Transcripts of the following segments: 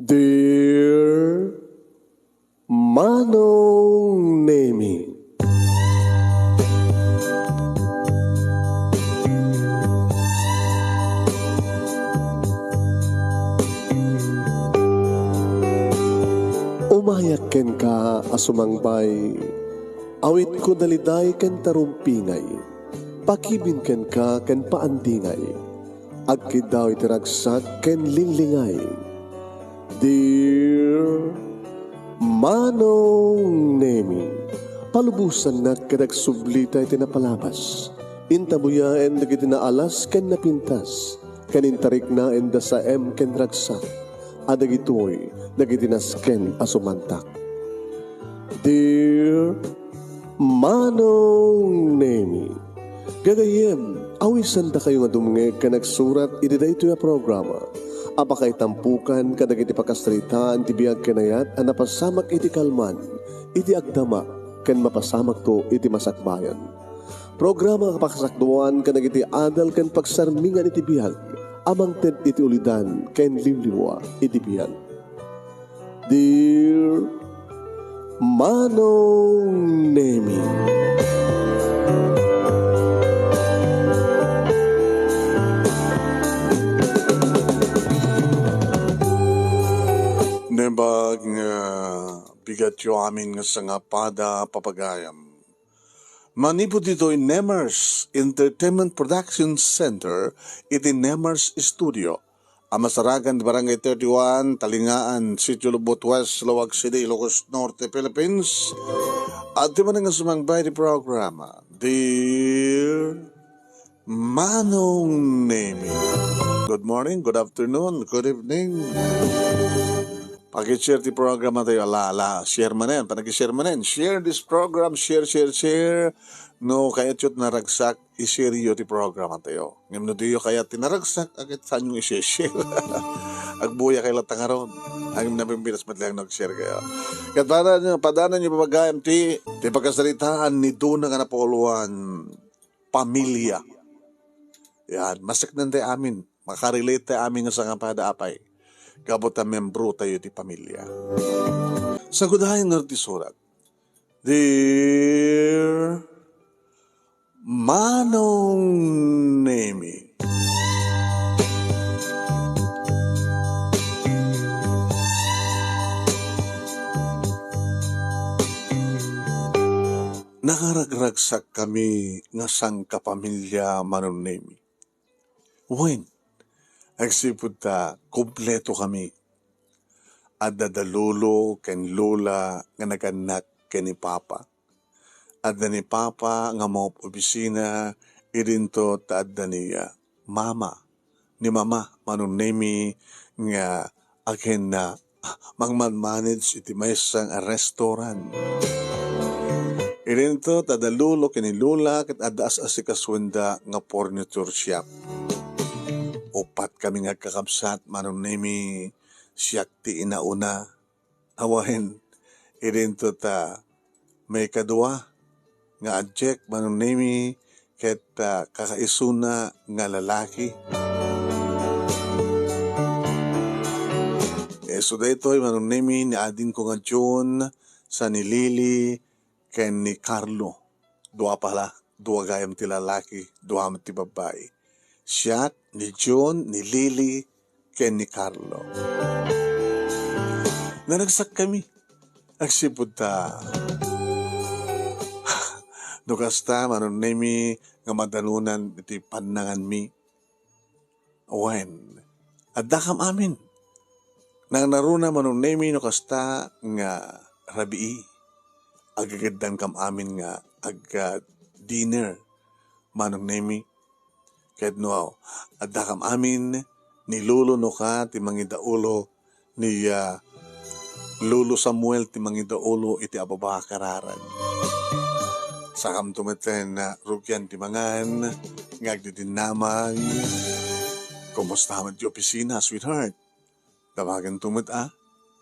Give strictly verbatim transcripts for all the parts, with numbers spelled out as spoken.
Dear Manong Nemi. Umayak kenka a sumangbay, awitko daliday ken tarumpingay, pakibin kenka ken paandingay. Agkiddaw iti ragsak ken linglingay. Dear Manong Nemi, palubosannak ket agsublita iti napalabas. Intabuyaen dagiti naalas ken napintas, ken intariknaenda saem ken ragsak, a dagitoy dagiti nasken a sumantak. Dear Manong Nemi, gagayyem, awisandakayo nga dumngeg ken agsurat iti daytoy a programa a pakaitampokan kadagiti pakasaritaan ti biag ken ayat a napasamak iti kalman, iti agdama, ken mapasamakto iti masakbayan. Programa a pakasakduan kadagiti adal ken pagsarmingan iti biag a mangted iti ulidan ken liwliwa iti biag. Dear Manong Nemi. Naimbag nga bigatyo amin nga sangapada, papagayam. Manipud ditoy Nemers Entertainment Production Center iti Nemers Studio a masarakan ti Barangay thirty-one, Talingaan, Sitio Lubot West, Laoag City, Ilocos Norte, Philippines. Adtoy manen nga sumangbay ti programa, Dear Manong Nemi. Good morning, good afternoon, good evening. Paki-share ti programa tayo. Ala, ala, share manen, panagi-share manen. Share this program, share, share, share. No kayatyo ti naragsak, i-share yo ti programa tayo. Ngem no diyo kayat ti naragsak, agit saan yung i-share? Agbuya kayo latta ngarud. Ang napimpinas met lang nag-share kayo. Ket padana, padana nyo, papagayam ti, ti pagkasaritaan ni Duna nga napauluan, pamilya. Yan, maseknan tayo amin. Makarelate tayo amin nga sangapada, apay. Gapu ta membro tayo ti pamilya. Sa gudayan nga ti surat, Dear Manong Nemi. Nakaragragsak kami nga sangkapamilya, Manong Nemi. Wen, agsipud ta kumpleto kami. Adda da lolo ken lola nga nagannak ken ni Papa. Adda ni Papa nga maop-opisina, idinto ta adda ni, ah, Mama, ni Mama, Manong Nemi, nga agenna mangmanmanage iti maysa nga restaurant. Idinto ta da lolo ken ni lola ket adda as-asikasuenda nga furniture shop. Upat kami nga agkakabsat, Manong Nemi, siak ti inauna. Awan, idinto ta maikadua nga adiak, Manong Nemi, ket, ah, kakaisuna nga lalaki. Isu daytoy, Manong Nemi, ni adingko nga June, sa ni Lily, ken ni Carlo. Dua pala, dua gayam ti lalaki, dua met ti babbai. Siak, ni June, ni Lily, ken ni Carlo. Naragsak kami. Agsipud ta. No kasta, Manong Nemi, nga madanunan iti pannanganmi. Wen, addakam amin. Nangnaruna, Manong Nemi, no kasta nga rabii. Agageddankam amin nga agga-dinner, Manong Nemi. Ket no addakam amin, ni Lolo no ka ti mangidaulo, ni, ah, Lolo Samuel ti mangidaulo iti ababa a kararan. Sakamto met ken, ah, rugian ti mangan nga agdidinnamag. Kumusta met ti opisina, sweetheart? Damagen to met, ah,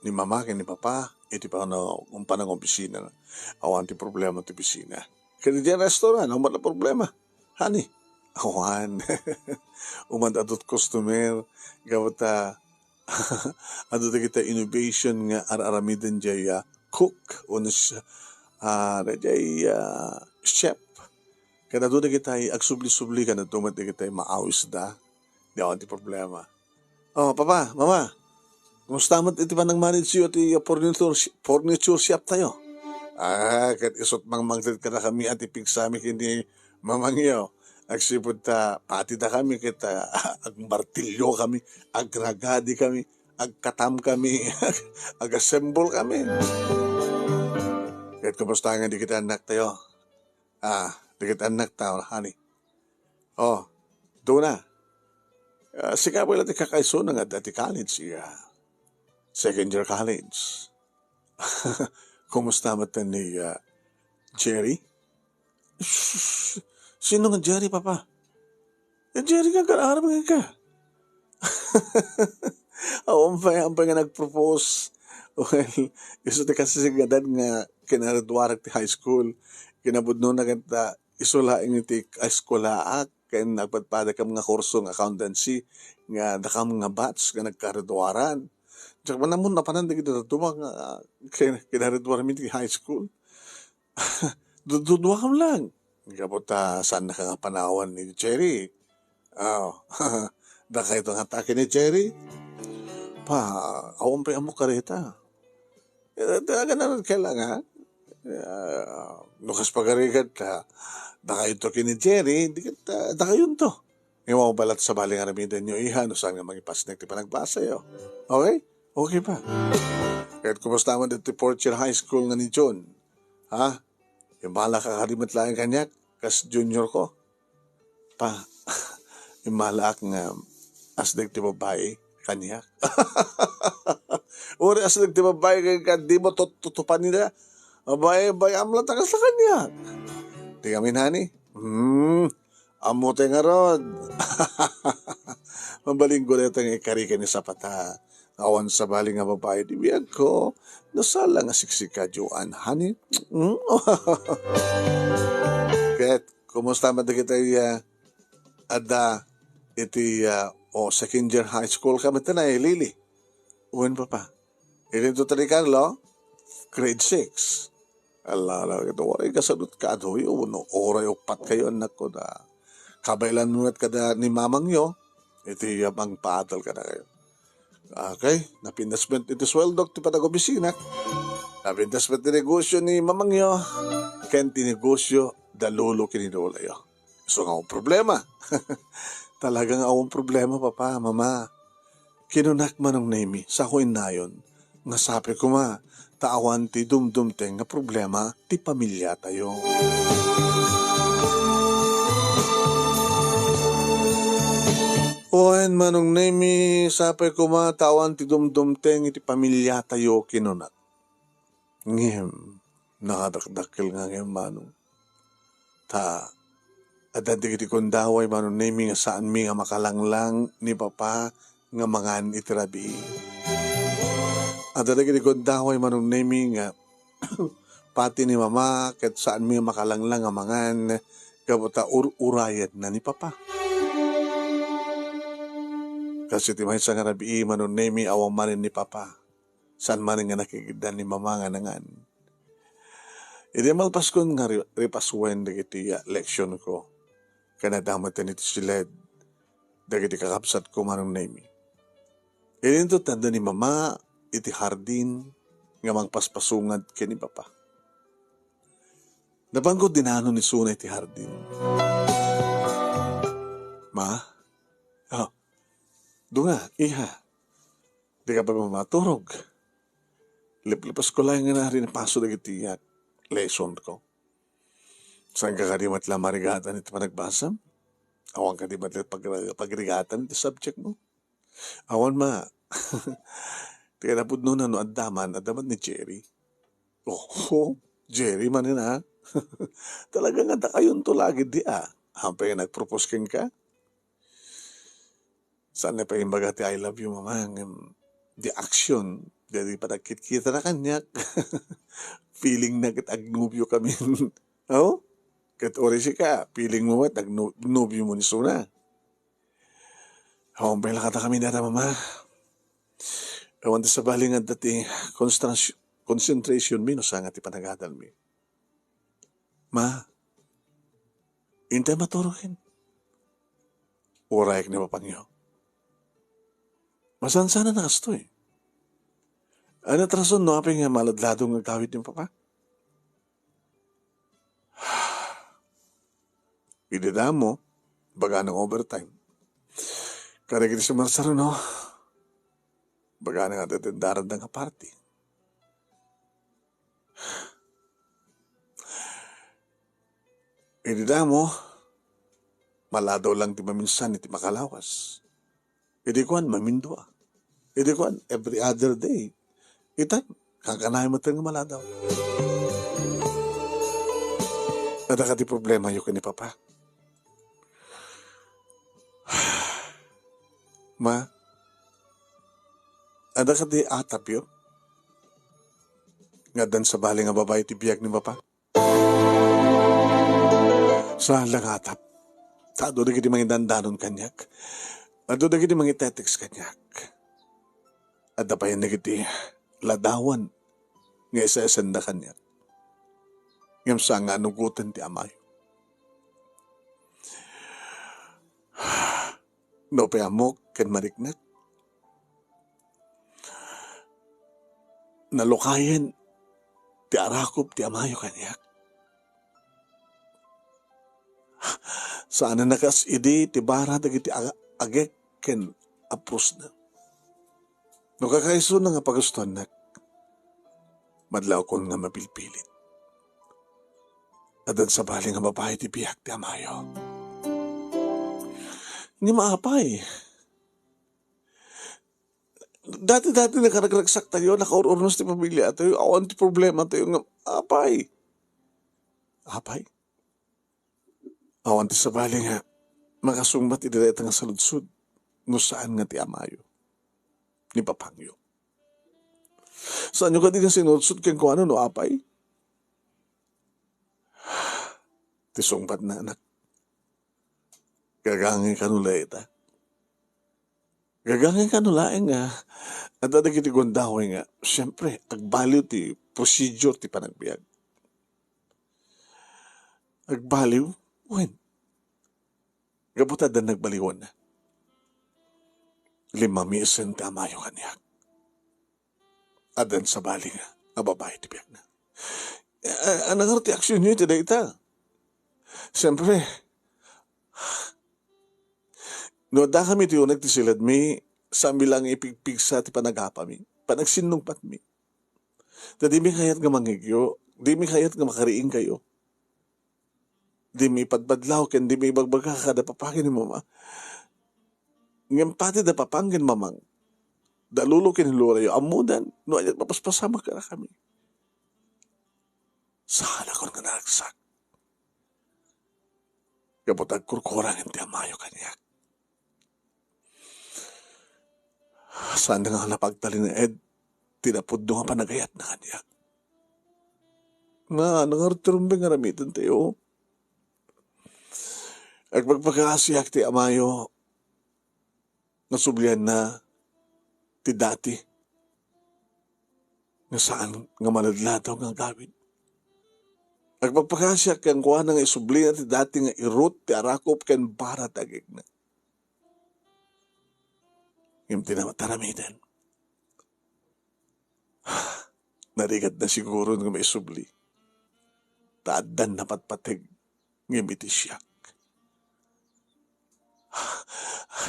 ni mama ken ni papa iti panaw-, panangopisina. Awan ti problema ti opisina. Ken iti restaurant, awan met la problema. Honey, awan. Umad-adut customer, gapu ta Adu dagiti innovation nga ar-aramiden jay, ah, cook wenno ch-, ah, dayjay, ah, chef. Ket adu dagiti agsubli-subli ken adu met dagiti maawisda. Di awan ti problema. Oh, Papa, Mama, kumusta met iti panagmanage yo ti furniture, furniture shop tayo? Ah, ket isut' mangmangted kadakami a ti pigsami ken ni mamangyo. Agsipud ta patidakami ket, ah, agmartiliokami, agragadikami, agkatamkami, agassemblekami. Ket kumusta nga dagiti annaktayo? Ah, dagiti annakta, honey. Oh, duna. Ah, sika pay la ti kakaisuna nga adda ti college, iya. Second year college. Kumusta met ni, ah, Jerry? Sus, sino nga Jerry, Papa? Eh, Jerry nga agar-arem nga ka. Awan pay, awan pay nga nag-propose. Well, isu ti kasi nga edad nga kinagraduarak ti high school. Kinapudnona ket, ah, isu laeng iti eskuelaak ken nagpadpadakam nga kurso nga accountancy nga dakam nga batch nga nagkagraduaran. Diak man ammo napanan dagiti dadduma nga, ah, kin-, kinagraduarmi ti high school. Dudduduakam lang. Gapu ta saannaka nga panawan ni Jerry. Aw, dakayto nga atake ni Jerry. Pa, awan pay ammo kareta. Eh, talaga naman kailangan. Ah, no kas pagarigat ka, dakayto ken ni Jerry, di ket, ah, dakayonto. Ngem awan pay la ti sabali nga aramidenyo, iha, no saan nga mangipasnek ti panagbasayo. Okay? Okay pa. Ket kumusta man ditoy fourth year high school nga ni John? Ha? Imbala ka kadi met laeng kaniak, kas junior ko. Pa, imbalaak nga asdek ti babai kaniak. Uray asdek ti babai kenka, di mo tut-, tutupan nila. Abay, abay, amla ta kasla kaniak. Di kami nani. Hmm, ammo tay ngarud. Mabalin ko dayta nga ikari ken ni Zapata. Awan sabali nga babai ti biagko, no saan la nga siksika, Joan, honey. Mm? Ket, kumusta man dagiti, ah, adda iti, ah, o second year high school ka met, Lily? Wen, Papa. Iti to, Tari Carlo, grade six. Ala, ala, ket uray kasaduyo, no, uray uppat kayo, anak ko, da. Kabaelan mo met kada ni mamangyo, iti, ah, mangpaadal kadakayo. Okay, napintas met iti sueldok ti panagobisinak. Napintas met ti negosio ni mamangyo, ken ti negosio da lolo ken ni lolayo. Isu nga awan problema. Talaga nga awan problema, Papa, Mama. Kinunak, Manong Nemi, sako innayon, nga sapay koma ta awan ti dumdumteng nga problema ti pamiliatayo. Wen, Manong Nemi, sapay koma ta awan ti dumdumteng iti pamiliatayo, kinunak. Ngem, nakadakdakkel nga ngem, Manong. Ta, adda dagiti gundaway, Manong Nemi, nga saanmi nga makalanglang ni Papa nga mangan iti rabii. Adda dagiti gundaway, Manong Nemi, nga pati ni Mama ket saanmi nga makalanglang nga mangan gapu ta ur-urayenna ni Papa. Kas iti maysa nga rabii, Manong Nemi, awan manen ni Papa. Saan manen nga nakikiddan ni Mama nga nangan. Idi malpaskon nga ri-, ripasuen dagiti, ah, leksionko, ken adda met iti siled dagiti kakabsatko, Manong Nemi. Idinto tanda ni Mama iti hardin nga mangpaspasungad ken ni Papa. Napanggod dinano ni Suna iti hardin. Ma? Oh, dunga, iha. Di ka pa ba maturog? Liplipas ko lang nga naripaso dagiti, ah, lesson ko. Saan ka kadi met la marigatan iti panagbasam? Awan kadi met la pag-, pagrigatan iti subject mo? Awan, Ma. Ti kinapudnona no adda man, adda man ni Jerry. Oho, Jerry manen, ha? Talaga nga dakayonto lagi di, ah. Hampay nga nag-propose kenka? Saan na pay imbaga ti "I love you, Mama," ngem di action, di, di panagkitkita na kaniak. Feeling na ket agnobio kami. Oh? Ket uray sika, feeling mo met agno-, nobio mo ni Suna. Awan pay la kadakami dayta, Mama. Awan ti sabali nga adda ti constras-, concentration mi no saan nga ti panagadal mi. Ma, intay maturoken. Urayek ni papangyo. Masansanana kastoy. Ania ti rason no apay nga maladlado nga agawid ni papa? Idi damo, baga nga overtime. Kadagiti sumarsaruno, baga nga addada nga party. Idi damo, maladaw lang ti maminsan iti makalawas. Idi kuan, mamindua. Idi kuan, every other day. Itan, kankanayon met nga maladaw. Adda kadi problemayo ken ni papa? Ma, adda kadi atapyo? Nga addan sabali nga babai ti biag ni papa? Saan la nga atap. Ta adu dagiti mangidandanon kaniak. Adu dagiti mangitetext kaniak. Adda pay dagiti ladawan nga isesenda kaniak. Ngem saan nga anugoten ti amayo. No pay ammok ken mariknak, nalukayen ti arakop ti amayo kaniak. Saan a kas idi ti bara dagiti ag-, agek ken aprosna. No kakaisuna nga pagustuannak, madlawkon nga mapilpilit. Addan sabali nga babai ti biag ti amayo. Ngem apay, dati-dati nakaragragsaktayo, nakaur-urnos ti pamiliatayo, awan ti problematayo, ngem apay? Apay? Awan ti sabali nga makasungbat iti dayta nga saludsod no saan nga ti amayo, ni papangyo. Saanyo kadi nga sinudsod kenkuana no apay? Ti sungbatna, anak. Gagangay kano la ita. Gagangay kano laeng nga adda dagiti gundaway nga, siyempre, agbaliw ti procedure ti panagbiag. Agbaliw? Wen, gapu ta adda nagbaliwanna. Limmamisen ti amayo kaniak. Addan sabali nga, nga babai ti biagna. A-, a-, ania ngarud ti aksionyo iti dayta? Siyempre, no addakami iti uneg ti siledmi, saanmi la nga ipigpigsa ti panagapami, panagsinnungpatmi. Ta dimi kayat nga mangngegyo, dimi kayat nga makariingkayo. Dimi ipadpadlaw ken dimi ibagbaga kada papa ken mama. Ngem pati da papang ken mamang, da lolo ken lolayo, ammodan no ania ti mapaspasamak kadakami. Saanakon nga naragsak. Gapu ta agkurkurangen ti amayo kaniak. Saan nga napagtalinaed ti napudno nga panagayatna kaniak. Nga, nangarud ti rumbeng nga aramidentayo. Agpagpakaasiak ti amayo nga sublianna ti dati nga saan nga maladladaw nga agawid. Agpagpakaasiak kenkuana nga isublina ti dati nga irut ti arakop ken bara ti agekna. Ngem ti nataramiden, narigatna siguro nga maisubli. Ta addan napatpateg ngem iti siak.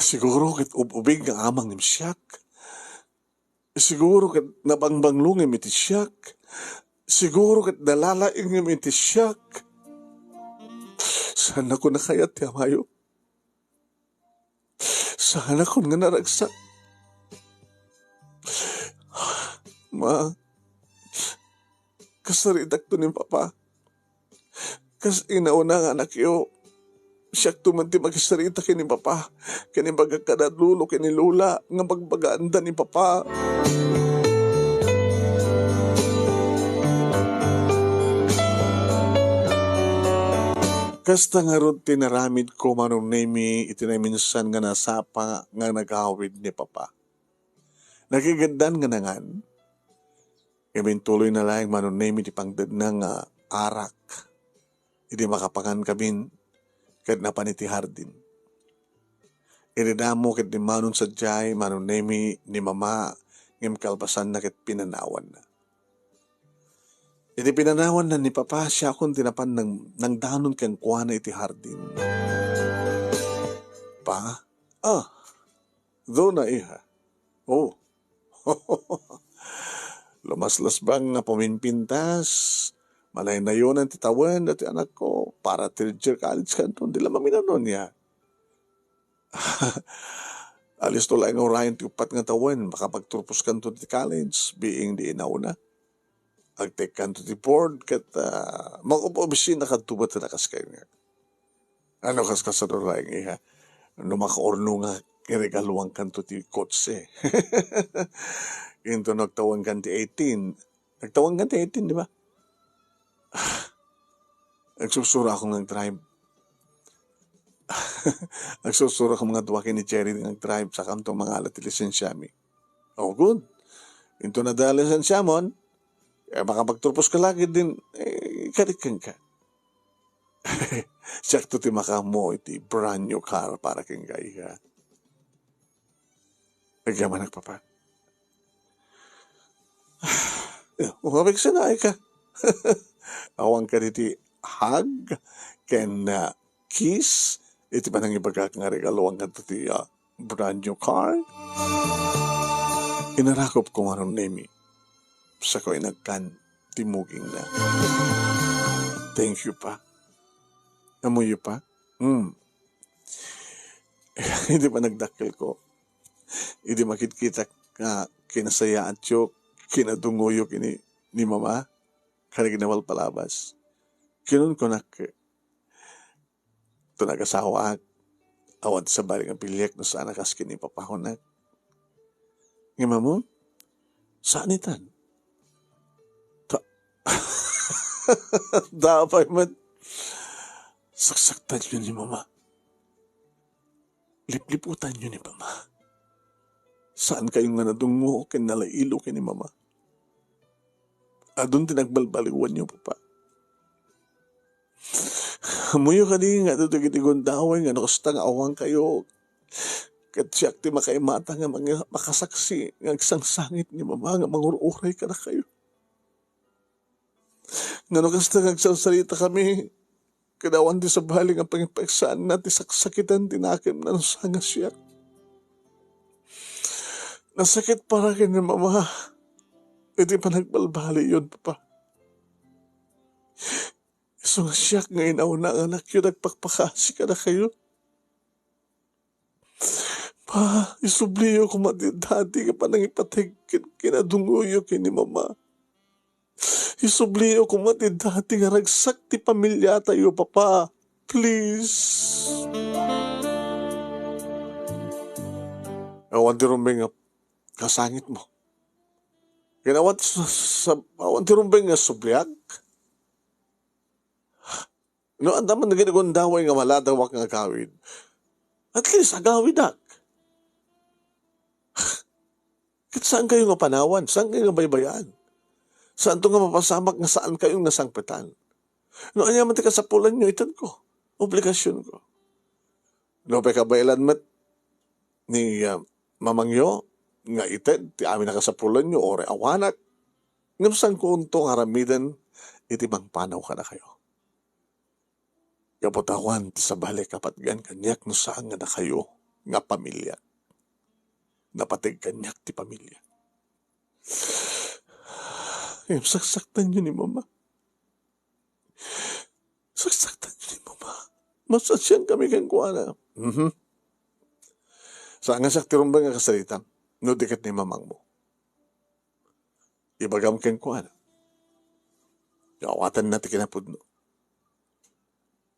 Siguro ket ub-ubing nga amang ngem siak. Siguro ket nabangbanglo ngem iti siak. Siguro ket nalalaing ngem iti siak. Saanakon a kayat ti amayo. Saanakon nga naragsak. Ma, kasaritakto ni Papa. Kas inauna nga anakyo, siakto man ti makisarita ken ni Papa, ken imbagak kada lolo ken ni lola nga bagbagaan da ni Papa. Kasta ngarud ti naramidko, Manong Nemy, iti naminsan nga nasapa nga nagawid ni Papa. Nagigeddan nga nangan, ngem intuloyna laeng ni Mano Nemi ti pangtedna nga arak idi makapangan kamin ket napan iti hardin. Inidammo ket dimmanon sadiay ni Mano Nemi ni Mama, ngem kalpasanna ket pinanawanna. Iti pinanawanna ni Papa, siakon ti napan nang-, nangdanon kenkuana iti hardin. Pa? Ah, duna, iha. Oh. Lumaslasbang nga pumimpintas, manaynayonan ti tawen dati anakko, para third year college kanton, di la maminanonia. Alisto laeng nga urayen ti uppat nga tawen, makapagturpos kanto ti college, being di inauna. Agtekkanto ti board, ket, ah, mag-obisina kadto met a kas kayat nga. Ano, kas kasano laeng, iha? No makaurnongak, iregaluankanto ti kotse. Inton nagtawenkan ti eighteen, nagtawenkan ti eighteen, di ba? Agsursuro ako nga agdrive. Agsursuro ako nga dua ken ni Jerry nga agdrive, sakanto mangala ti lisensiami. Oh, good. Inton adda lisensiamon, eh, makapagturpos ka lagi din, eh, ikadikkan ka. Siakto ti makaammo iti brand new car para kenka, iha. Agyamanak, Papa. Umabig sana ay ka. Awan ka diti hug ken, ah, kiss iti panangibagak nga regaluankan ti, ah, brand new car. Inarakop ko ni Mano Nemi. Sako inagkan ti mugingna. Thank you, Pa. Ammoyo, Pa? Hmm. Idi panagdakkelko, idi makitkitak nga kinasayaatyo, kinadungoyo ken ni, ni Mama, ken kinapalpalabas. Kinunkunak, to nagasawaak, awan ti sabali nga piliek no saan a kas ken ni Papakonak. Ngem ammom, saan itan. Ta-, apay met, saksaktanyo ni Mama. Lipliputanyo ni Mama. Saan kayo nga nadungngo ken nalailo ken ni Mama. Adun ti nagbalbaliwanyo, Papa. Ammoyo kadi nga adu dagiti gundaway nga no kasta nga awan kayo, ket siak ti makaimata nga mang-, makasaksi nga agsangsangit ni Mama nga mangur-uray kadakayo. Nga no kasta nga agsarsarita kami, ket awan ti sabali nga pangipeksaanna ti saksakitan ti nakemna no saan nga siak. Nasakit para ken ni Mama iti panagbalbaliyon, Papa. Isu nga siak nga inauna nga anakyo, nagpakpakasi kadakayo. Pa, isubliyo koma ti dati nga panangipateg ken kinadungoyo ken ni Mama. Isubliyo koma ti dati nga ragsak ti pamiliatayo, Papa. Please. Awan ti rumbeng nga kasangitmo. Ken awan ti sa-, sa-, awan ti rumbeng nga subliak. No, adda man dagiti gundaway nga maladawak nga agawid, at least agawidak. Ket saan kayo nga panawan, saan kayo nga baybay-an. Saanto nga mapasamak nga saan kayo nga sangpetan. No, ania man ti kasapulanyo, itedko. Obligasyonko. No, pay kabaelan met ni, ah, mamangyo nga ited ti amin a kasapulanyo, uray awanak, ngem saanko unto nga aramiden iti mangpanaw kadakayo. Gapu ta awan ti sabali a kapatgan kaniak no saan nga dakayo nga pamiliak. Napateg kaniak ti pamiliak. Ngem saksaktanyo ni Mama. Saksaktanyo ni Mama. Masansian kami kenkuana. Mhm. Saan nga siak ti rumbeng nga kasaritam, no di ket ni mamangmo. Ibagam kenkuana nga awatenna ti kinapudno.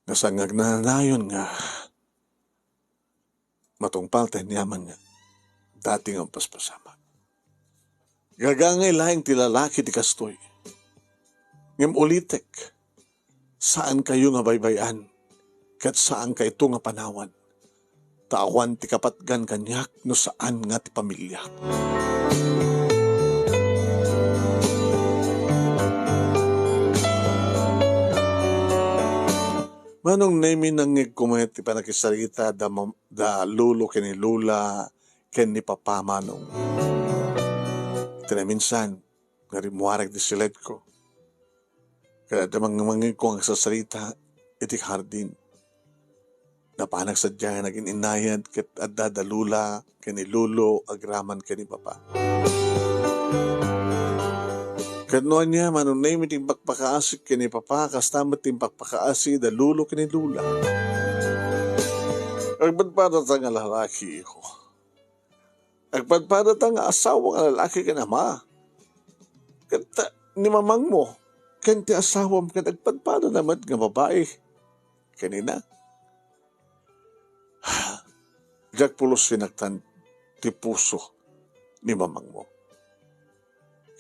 Nga saan nga agnanayon nga matungpal ti aniamanna, dati nga umpaspasamak. Gagangay laeng ti lalaki ti kastoy. Ngem ulitek, saan kayo nga baybay-an, ket saan kayto nga panawan. Ta awan ti kapatgan kaniak no saan nga ti pamiliak. Manong Nemi, nangngegko met ti pannakisarita da mam-, da lolo ken ni lola ken ni papa, Manong. Iti naminsan, nga rimmuarek ti siletko. Ket adda mangngegko nga agsarsarita iti hardin. Napanak sadiay nga nagin-inayat ket adda da lola ken ni lolo agraman ken ni papa. Ket no ania, Manong Nemi, ti impakpakaasik ken ni papa, kasta met ti impakpakaasi da lolo ken ni lola. Agpadpadata nga lalaki, iho. Agpadpadata nga asawa nga lalaki ken ama. Ket, ah, ni mamangmo, ken ti asawam, ket agpadpadana met nga babai ken ina. Diak pulos sinaktan ti puso ni mamangmo.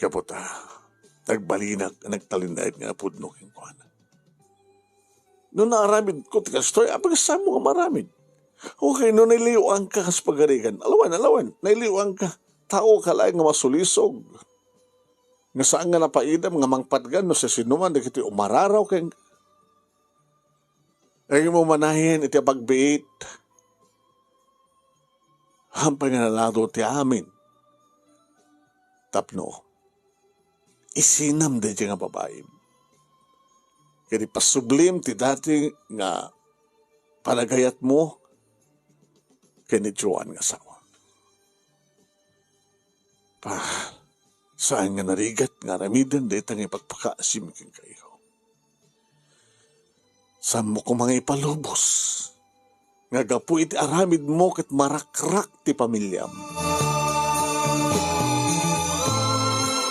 Gapu ta, nagbalinak a nagtalinaed nga pudno kenkuana. No naaramidko ti kastoy, apay, kasano nga maaramid? Okay, no nailiwangka kas pagarigan, alawan, alawan, nailiwangka. Tao ka laeng nga masulisog. Nga saan nga napaidam nga mangpatgan no sisinoman dagiti umararaw ken Ay mo manayen iti apagbiit. Hampay nga nalado ti amin. Tapno isinam daydi nga babaim. Ket ipasublim ti dati nga panagayatmo ken ni Joan nga asawa. Pa, saan nga narigat nga aramiden dayta nga ipakpakaasim kenka, iho. Saanmo koma nga ipalubos nga gapu iti aramidmo ket marakrak ti pamiliam.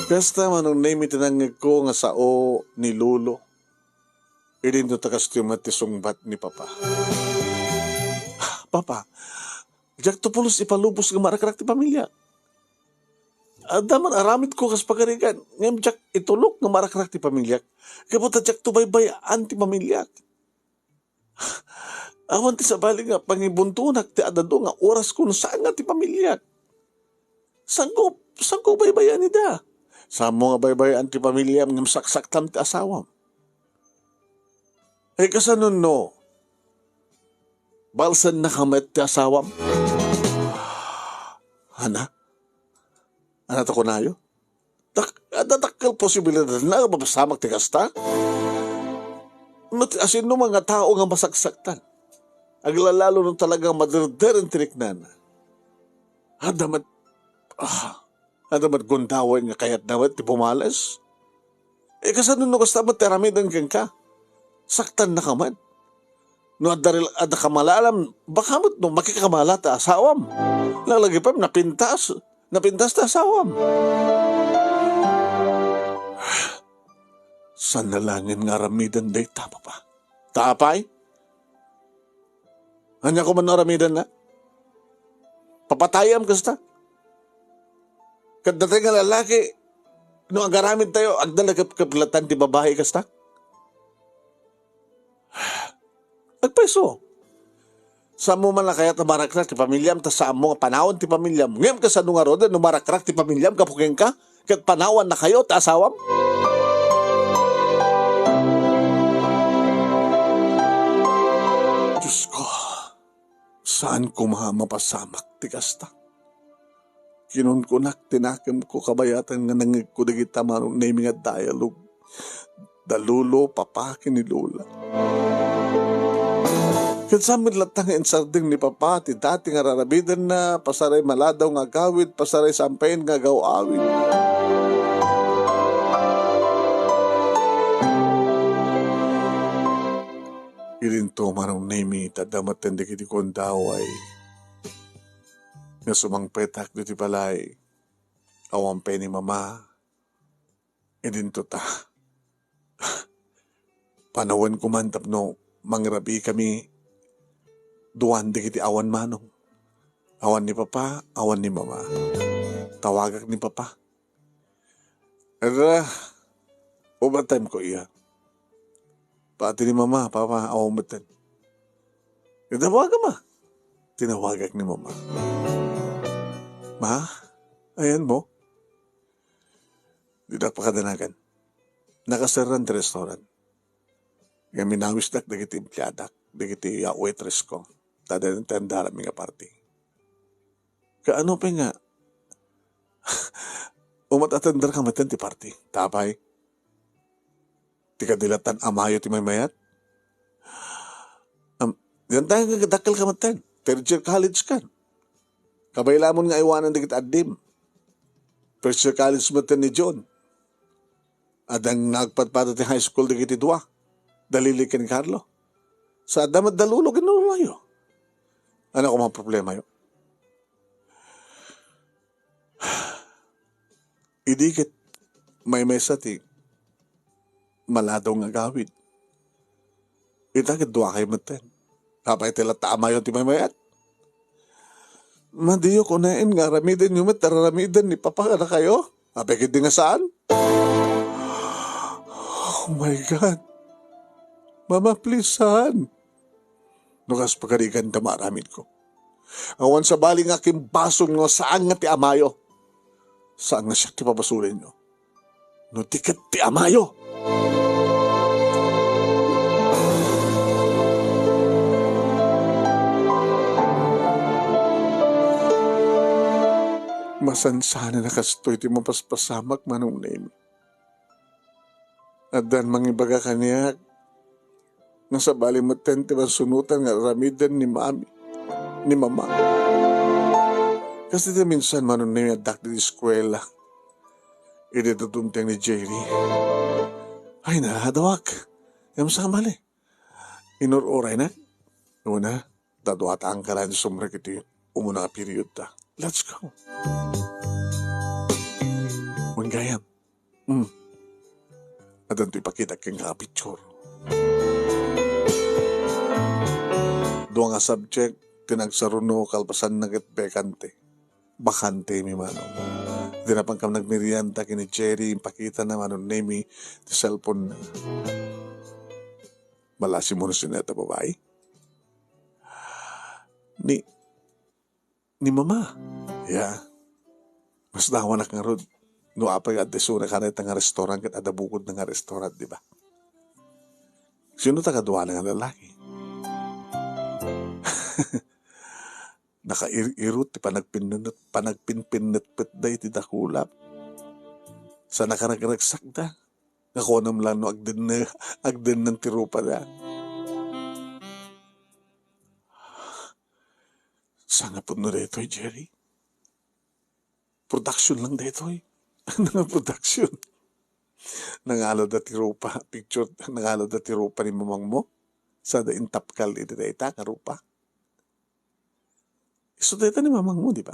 Kasta, Manong Nemi, ti nangngegko nga sao ni Lolo. Idinto ta kastoy met ti sungbat ni Papa. "Papa, diakto pulos ipalubos nga marakrak ti pamiliak. Adda man aramidko kas pagarigan, ngem diak itulok nga marakrak ti pamiliak. Gapu ta diakto baybay-an ti pamiliak. Awan ti sabali nga pangibuntonak ti adda adu nga orasko no saan nga ti pamiliak. Saanko, saanko baybay-an ida?" "Saanmo nga baybay-an ti pamiliam ngem saksaktam ti asawam? Ay, kasano no balsennaka met ti asawam?" Ana? Ana ta kunayo? Dak-, adda dakkel posibilidad nga mapasamak ti kasta? No ti asinoman nga tao nga masaksaktan, aglalalo no talaga maderderen ti riknana. Adda met, ah, adda met gundaway nga kayatna met ti pumales. Eh, kasano no kasta met ti aramiden kenka? Saktannaka met. No adda rel-, adda kamalalam, baka met no makikamala ti asawam. Laglagipen, napintas. Napintas ti asawam. Saan nga laengen nga aramiden dayta, Papa? Ta apay? Ania koma no aramidenna? Papatayam kasta? Ket dayta nga lalaki, no agaramid tayo, agda la kep-, kepkeplatan ti babai kasta? Agpayso. Saanmo man a kayat a marakrak ti pamiliam, ta saanmo nga panawan ti pamiliam. Ngem kasano ngaruden no marakrak ti pamiliam gapu kenka, ket panawannakayo ti asawam? Diosko, saan koma a mapasamak ti kasta. Kinunkunak ti nakemko kabayatan nga nangngegko dagita Manong Nemi nga dialogue da Lolo, Papa, ken ni Lola. Ket saan met latta nga insardeng ni Papa ti dati nga rarabidenna, pasaray maladaw nga agawid, pasaray sampayen nga agaw-awid. Idinto Manong Nemi, ta adda metten dagiti gundaway nga sumangpetak ditoy balay. Awan pay ni Mama. Idinto ta. Panawenko man tapno mangrabikami duan dagiti awan Manong. Awan ni Papa, awan ni Mama. Tawagak ni Papa. Adda, overtime ko iya. Pati ni Mama, Papa, awan metten. Tinawagan, Ma. Tinawagak ni Mama. "Ma, ayanmo?" Didak pakadanagan. Nakaserran ti restaurant. Ngem inawisdak dagiti empleadak, dagiti, ah, waitress ko. Ta adda, adda aramid nga party. Kaano pay nga, umat-atenderka metten ti party? Apay? Ti kadi latta a mayo ti maymayat? Am, ditan tayo nga dakkel ka metten. Third year college ka. Kabay lamon nga aywanen dagiti addim. First year college metten ni John. Adda nga agpadpada ti high school dagiti dua. Da Lily ken Carlo. Sa adda met da Lolo ken Lola yo. Ania koma problema yo? Idi ket maymaysa ti maladaw nga agawid. Ita ket duakayo metten. Apay ti latta a mayo ti maymayat? Madiyo kunen nga aramidenyo met ti ar-aramiden ni Papa kadakayo? Apay ket di nga saan? Oh my God. Mama, please, saan? No kas pagarigan ta maaramidko. Awan sabali nga kimbasol nga saan nga ti amayo. Saan nga siak ti pabasolenyo. No di ket ti amayo. Masansanan a kastoy ti mapaspasamak, Manong Nemi. Addan mangibaga kaniak nga sabali metten ti pansunotan nga aramiden ni Mami, ni Mama. Kas dita minsan, Manong Nemi, addak ditoy eskuela. Idi dadumteng ni Jerry. Ay, naladawak. Ngem sabali. Inur-uraynak. Una, ta duata a kalan sumrek iti umuna a period ta. Let's go. Wen gayam. Hmm. Addanto ipakitak kenka a picture. Dua nga subject ti nagsaruno kalpasanna ket bakante. Bakante mi, Manong. Di napan kam nagmerienda ken ni Jerry, impakitana, Manong Nemi, ti cellphone-na. Malasi mo no sino dayta babai? Ni, ni Mama. Ya. Masdawanak ngarud. No apay nga adda isuna kanita nga restaurant ket adda bukodna nga restaurant, di ba? Sino ta kaduana nga lalaki? Nakair-irot ti panagpinnunet-, panagpinpinnetpetda iti dakulap. Sa nakaragragsakda, nga kunam lang no agdenne-, agdennen ti rupada. Saan nga pudno daytoy, Jerry? Production lang daytoy. Ano nga production? Nangalada ti rupa, picture, nangalada ti rupa ni mamangmo. Sada intapkal iti dayta nga rupa. Isu dayta ni mamangmo, di ba?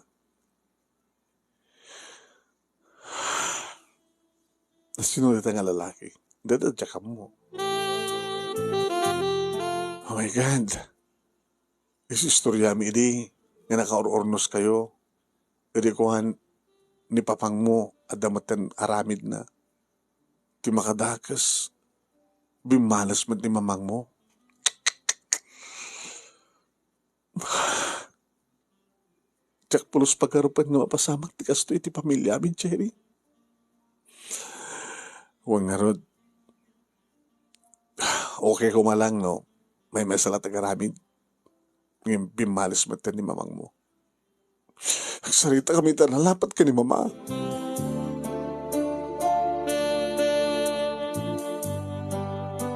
Sino dayta nga lalaki? Dayta ti akammo. Oh my God. Isu istoriami idi nga nakaur-urnos kayo. Idi kuan ni papangmo, adda metten aramidna. Ti makadakes, bimmales met ni mamangmo. Diak pulos pagarupen nga mapasamak ti kastoy iti pamiliami, Jerry. Wen ngarud, okay koma lang no maymaysa latta nga aramid. Ngem bimmales met ni mamangmo. Agsarita kami ta nalapat ken ni Mama.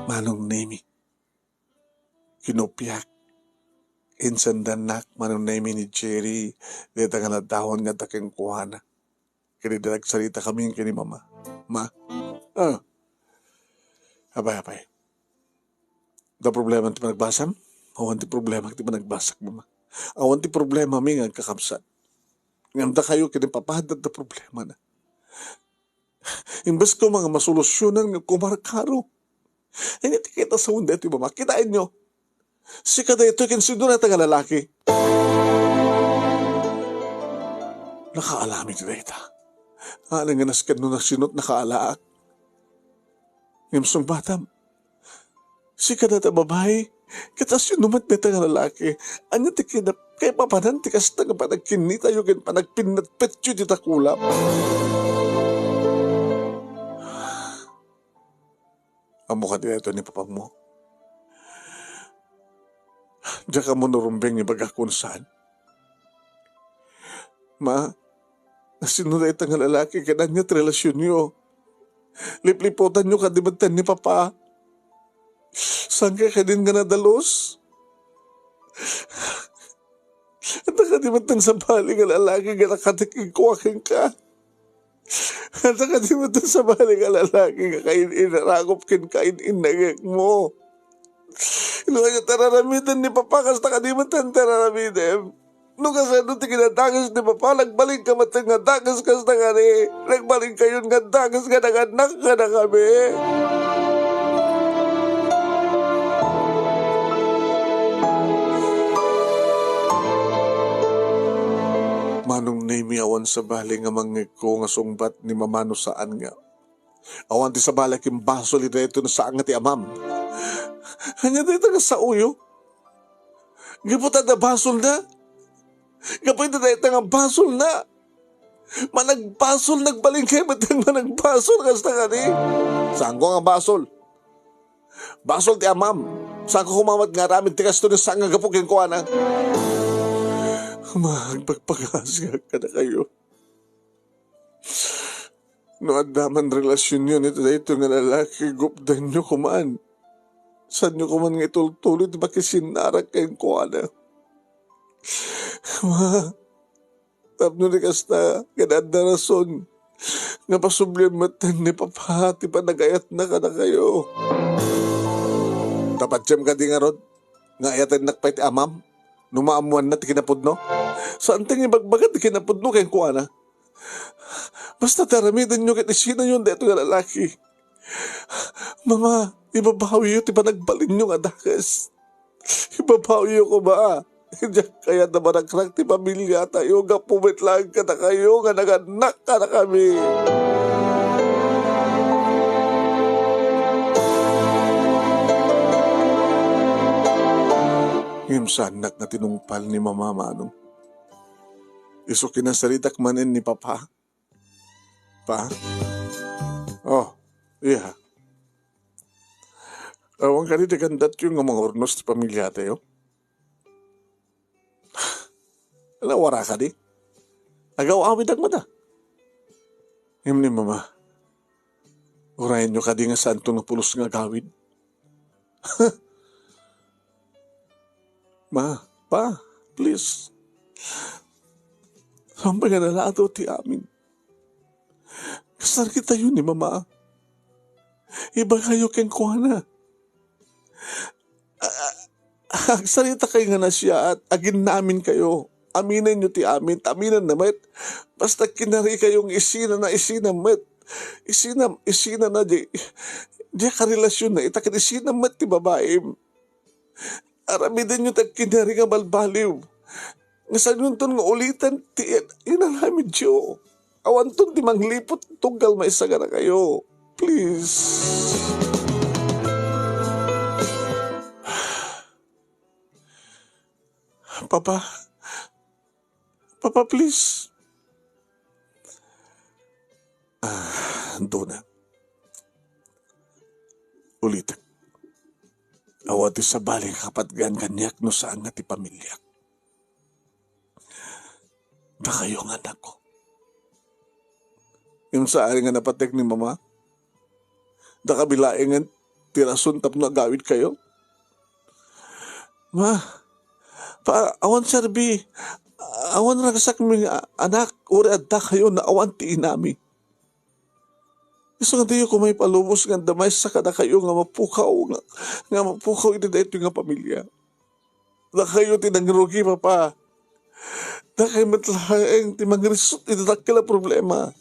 Manong Nemi, kinopiak. Insendannak, Manong Nemi, ni Jerry dayta nga ladawan nga adda kenkuana. Ket idi nagsarita kami ken ni Mama. Ma, ah, apay, apay. Adda problema ti panagbasam? Awan ti problema ti panagbasak, Mama. Awan ti problemami nga agkakabsat. Ngem dakayo ken ni Papa, adda, adda problemana. Imbes koma nga masolusionan nga kumarkaro. Ania ti kitasaon daytoy, Mama? Kitaenyo. Sika daytoy ken sino dayta nga lalaki? Nakaalam iti dayta. Awan nga nasken no nasino't nakaalaak. Ngem sungbatam, sika dayta babai, ket asino met dayta nga lalaki? Ania ti kinap-, kaipapanan ti kasta nga panagkinnitayo ken panagpinnetpetyo iti dakulap? Ammo kadi daytoy ni papam? Diak ammo no rumbeng nga ibagak ken saan. Ma, no sino dayta nga lalaki ken ania ti relasionyo? Lipliputanyo kadi metten ni papa? Saan kadi nga nadalus? Ania kadi metten sabali nga lalaki nga nakatektek kenka? Ania kadi metten sabali nga lalaki nga kain-, inaragup ken kain-, innangekmo? No ania ti ar-aramiden ni papa, kasta kadi metten ti ar-aramidem. No kasano ti kinadakes ni papa, nagbalinka metten nga dakes kasta kadi. Nagbalinkayon nga dakes nga nanganak kadakami. Manong Nemi, awan sabali nga mangngegko nga sungbat ni mama no saan nga. Awan ti sabali a kimbasol iti daytoy no saan nga ti amam. Ania dayta nga saoyo? Gapu ta adda basolna? Gapu iti dayta nga basolna? Managbasol, nagbalinka metten managbasol, kasta kadi? Saanko nga basol? Basol ti amam. Saanko koma met nga aramid ti kastoy no saan nga gapu kenkuana? Ma, agpagpagaas nga kadakayo. No adda man relasionyo iti daytoy nga lalaki, gupdanyo koman. Saanyo koman nga itultuloy ti makisinnarak kenkuana. Ma, tapno di kasta, ket adda rason nga pasublian metten ni papa ti panagayatna kadakayo. Ta patiem kadi ngarud nga ayatennak pay ti amam no maammoanna ti kinapudno? Saanto nga ibagbaga ti kinapudno kenkuana. Basta ti aramidenyo ket isinayon daytoy nga lalaki. Mama, ibabawiyo ti panagbalinyo nga dakes. Ibabawiyo koma. Diak kayat a marakrak ti pamiliatayo gapu met laeng kadakayo nga nanganak kadakami. Ngem saannak nga tinungpal ni Mama, Manong. Isu kinasaritak manen ni Papa. Pa? Oh, iya. Awan kadi ti kandatyo nga mangurnos ti pamiliatayo? Nawara kadi? Agaw-awidak met a. Ngem ni Mama, urayenyo kadi nga saanto nga pulos nga agawid? Ma, Pa, please. Sampay nga nalato ti amin. Kasaritayo ni Mama. Ibagayo kenkuana. A-, a-, agsarita kayo nga nasiaat, aginnamin kayo. Aminenyo ti amin, aminenna met. Basta kinari kayo nga isina na, isina met. Isina, isina na di, di karelasyonna ita ken isina met ti babaim. Aramidenyo ti agkinari nga balbaliw. Nga saanyonton nga uliten ti inaramidyo. Awanton ti mangliput tunggal maysa kadakayo. Please. Papa. Papa, please. Ah, Dona. Ulitek. Awan ti sabali nga kapatgan kaniak no saan nga ti pamiliak. Dakayo nga anakko. Ngem saan nga napatek ni Mama? Dakayo laengen ti rason tapno agawidkayo? Ma, Pa, awan serbi, awan ragsakmi nga anak, uray addakayo nga awan ti inami. Isu nga diyo koma ipalubos nga adda maysa kadakayo nga mapukaw, nga, nga mapukaw iti daytoy nga pamilia. Dakayo ti nangrugi, Papa. Dakayo met laeng ti mangrisut iti dakkel a problema.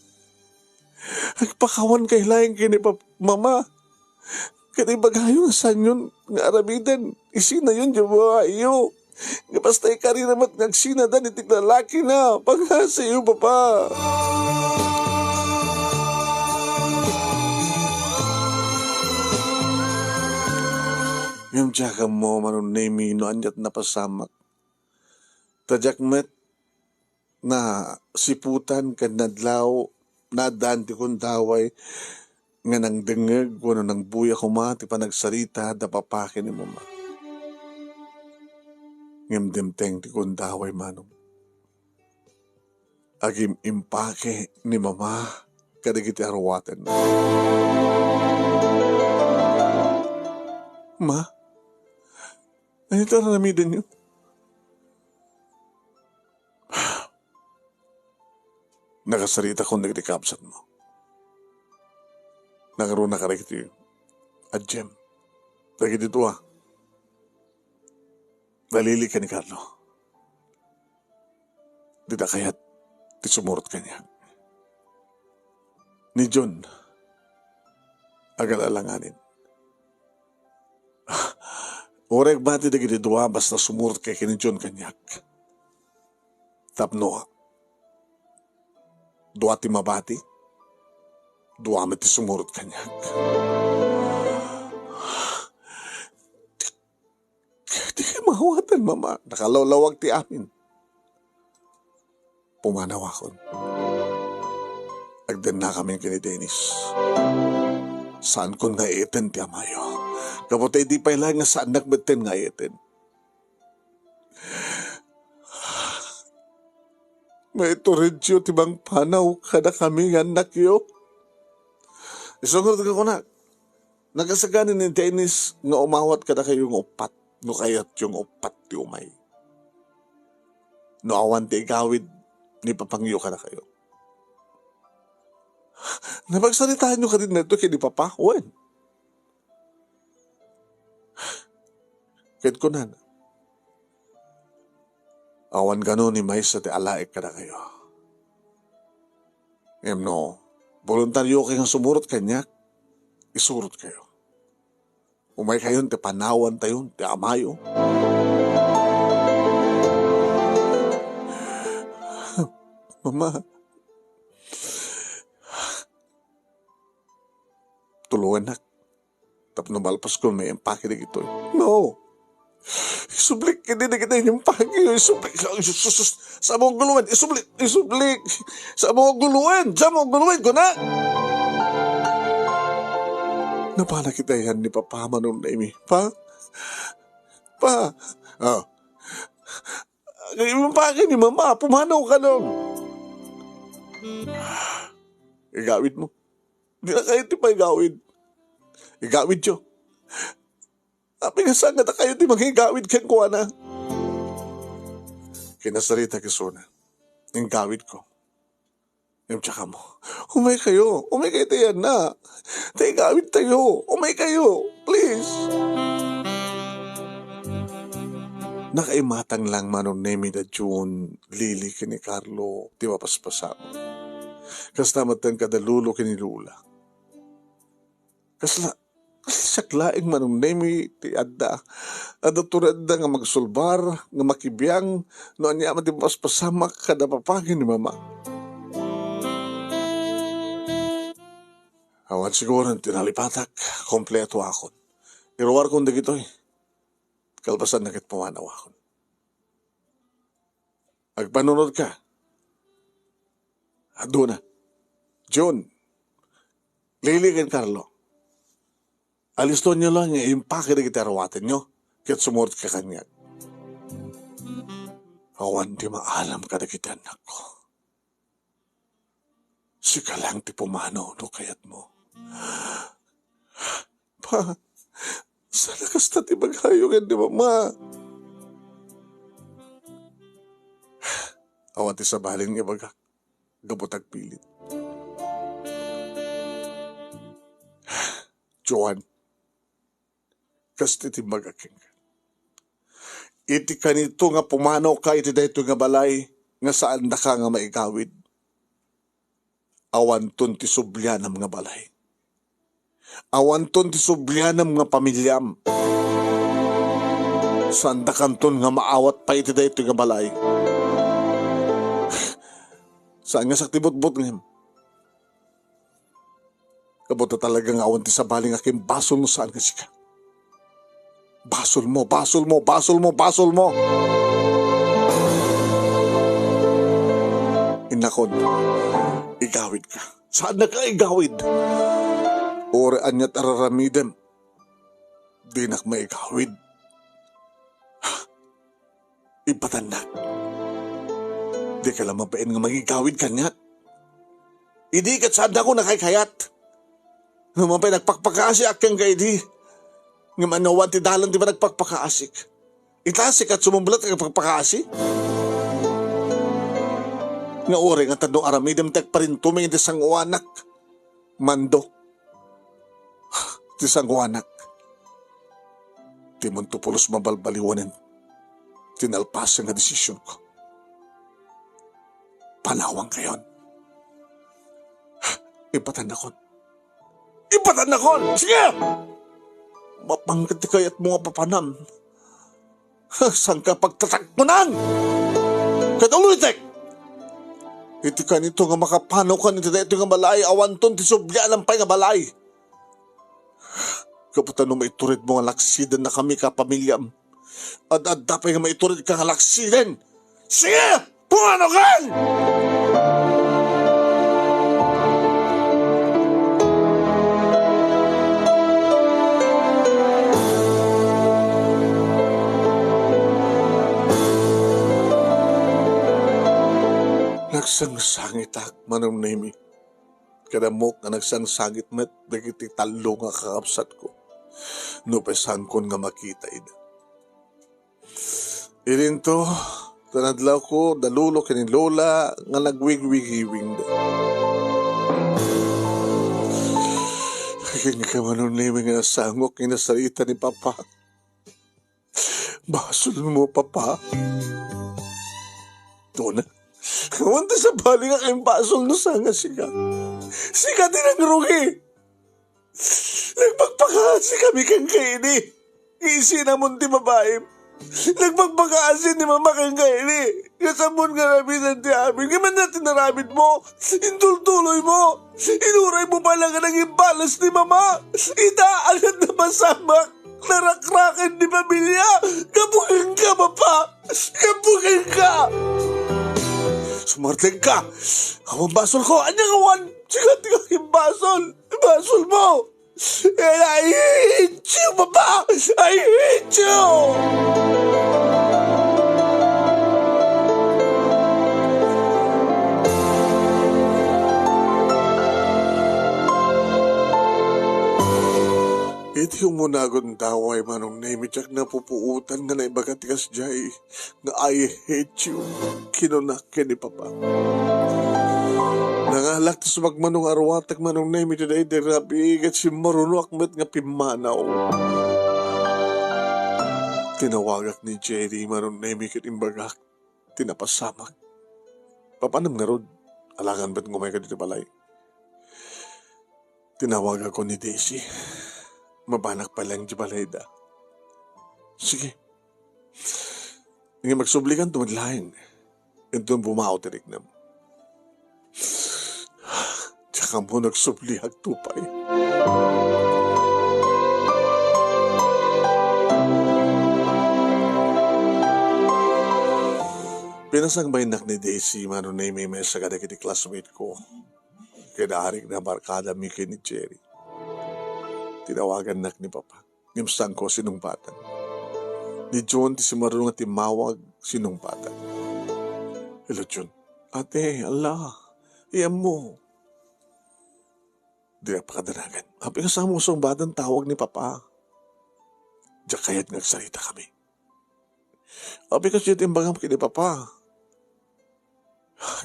Agpakawankayo laeng ken ni Pap-, Mama. Ket ibagayo nga saanyon nga aramiden, isinayon ti babaeyo. Nga basta ikarina met nga agsinadan iti lalakina, pangngasiyo, Papa. Ngem diak ammo, Manong Nemi, no aniat napasamak. Ta diak met nasiputan ken nadlaw, naaddaan ti gundaway nga nangdengngeg wenno nangbuya koma ti panagsarita da papa ken ni mama. Ngem dimteng ti gundaway, manong. Agim-impake ni mama kadagiti aruatenna. Ma, ania ti ar-aramidenyo? Nakasaritakon dagiti kabsatmo. Nangruna kadagiti adiem. Dagiti dua. Ni Lily ken ni Carlo. Dida kayat ti sumurot kaniak. Ni John, agal-alanganin. Uray agbati dagiti dua, basta sumurot kay ken ni John kaniak. Tapno dua ti mabati, dua met ti sumurot kaniak. Di kay maawatan, mama. Nakalawlawag ti amin. Pumanawakon. Agdennakamin ken ni Dennis. Saankon nga iten ti amayo. Gapu ta idi pay laeng nga saannak metten nga iten. Maituredyo ti mangpanaw kadakami nga annakyo. Isu ngarud nga kunak, nakasagani ni Dennis nga umawat kadakayo nga uppat, no kayatyo nga uppat ti umay. No awan ti igawid, ni papangyo kadakayo. Napagsaritaanyo kadi daytoy ken ni papa? Wen? Ket kunana, awan kano ni maysa ti alaek kadakayo. Ngem no, boluntario kay nga sumurot kaniak, isurot kayo. Umay kayon ti panawantayon ti amayo. Mama, tulongannak. Tapno malpaskon maimpake dagitoy. No. Isublik, hindi na kita inimpake. Isublik. Ay, sus, sus, sus. Saan mo guluin? Isublik. Isublik. Saan mo guluin? Saan mo guluin? Kuna. Napana kita yan ni Papa Manong Nemi. Pa? Pa? Oh. Kay impake ni Mama, pumanaw ka nun. Igawid mo. Di na kayo ti paigawid. Igawid yo. Apay nga saan nga dakayo ti mangigawid kenkuana? Kinasarita kesuna. Inggawid ko. Ngem tsaka mo. Umay kayo. Umay kayo ti anak. Ti igawid tayo. Umay kayo. Please. Nakaimatang lang Manong Nemi da June, Lily, ken ni Carlo, ti mapaspasamak. Kasta met kada lolo ken ni lola. Kasla, kasla siak laeng Manong Nemi ti adda. Adda turedda nga magsulbar, nga makibiang, no ania man ti mapaspasamak kada papa ken ni Mama. Awan siguro ti nalipatak, kompleto akon. Iruarkon dagitoy. Kalpasanna ket pumanawakon. Agpanunot ka. Aduna. June. Lily ken Carlo. Alistonyo lang nga impake dagiti aruatenyo, ket sumurot ka kaniak. Awan ti maalam kadagiti annakko. Sika lang ti pumanaw no kayatmo. Pa, sana kasta ti bagayo ken ni Mama. Awan ti sabali nga ibagak. Gapu ta agpilit. Joan, kasta ti imbagak kenka. Iti kanito nga pumanawka iti daytoy nga balay nga saandaka nga maigawid, awanton ti sublianam nga balay. Awanton ti sublianam nga pamiliam. Saandakanton nga maawat pay iti daytoy nga balay. Saan nga sakti butbutngem. Gapu ta talaga nga awan ti sabali nga kimbasolmo saan nga sika. Basolmo, basolmo, basolmo, basolmo. Innakon, igawid ka. Saannak nga igawid. Uray ania ti ar-aramidem, dinak maigawid. Ipatannak. Dika la mabain nga mangigawid kaniak. Idi ket saannak a nakaykayat. Nupay nagpakpakaasiak kenka idi, ngem ania awan ti dalan ti panagpakpakaasik. Ita, sika ti sumublat nga agpakpakaasi? Nga uray nga ta no aramidem ti agparintumeng iti sangoanak, Mando. Ti sangoanak. Dimonto pulos mabalbaliwanen ti nalpasen nga desisionko. Panawankayon. Ipatannakon. Ipatannakon! Sige! Mapanggep ti kayatmo nga papanam. Saanka pagtataktonan? Ket ulitek! Iti kanito nga makapanawkan iti daytoy nga balay, awanton ti sublian pay nga balay. Gapu ta no maituredmo nga laksidennak kami, kapamiliam, ad-adda pay nga maituredka nga laksiden. Sige! Pumanaw kan! Nagsangsangitak, Manong Nemi. Ket ammok nga nagsangsangit met dagiti tallo nga kakabsatko, nupay saankon nga makita ida. Idinto, ta nadlawko da Lolo ken ni Lola nga nagwigwigiwingda. Kenka, Manong Nemi, nga nasangok nga nasarita ni Papa. Basolmo, Papa. Dona, awan ti sabali nga agbasolmo no saan nga sika. Sika ti nangrugi. Nagpakpakaasi kami kenka idi. Isinamon ti babaim. Nagpakpakaasi ni Mama kenka idi. Kasamon nga aramiden ti amin. Ngem ania ti naramidmo? Intultuloymo. Inuraymo pay la nga nangibales ni Mama. Ita, agad napasamak. Narakraken ti pamilia. Gapu kenka, Papa. Gapu kenka. Sumartengka. Awan basolko. Ania nga awan? Sika ti agimbasol. Basolmo. And I hate you, Papa. I hate you. Iti umuna a gundaway, Manong Nemi, diak napupuotan nga naibaga ti kasdiay nga "I hate you," kinunak ken ni Papa. Nangalak ti sumagmamano nga arwatek, Manong Nemi, iti daydi rabii, ket simmarunoak met nga pimmanaw. Tinawagak ni Jerry, Manong Nemi, ket imbagak ti napasamak. Papanem ngarud, alangan met nga umayka ditoy balay. Tinawagakon ni Daisy. Mabanak pay laeng idiay balayda. Sige. Ngem agsublikanto met laeng. Inton bumao ti riknam. Diak ammo no agsubliakto pay. Pinasangbayennak ni Daisy, Manong Nemi, maysa kadagiti classmate ko. Ken arik na barkadami ken ni Jerry. Tinawagannak ni Papa. Ngem saanko sinungbatan. Ni Jun ti simmaruno nga timmawag, sinungbatan. "Hello, Jun." "Ate, ala, ayanmo." Dinak pakadanagan. Apay nga saanmo sungbatan tawag ni Papa? Diak kayat nga agsaritakami. Apay kasdiay ti imbagam ken ni Papa?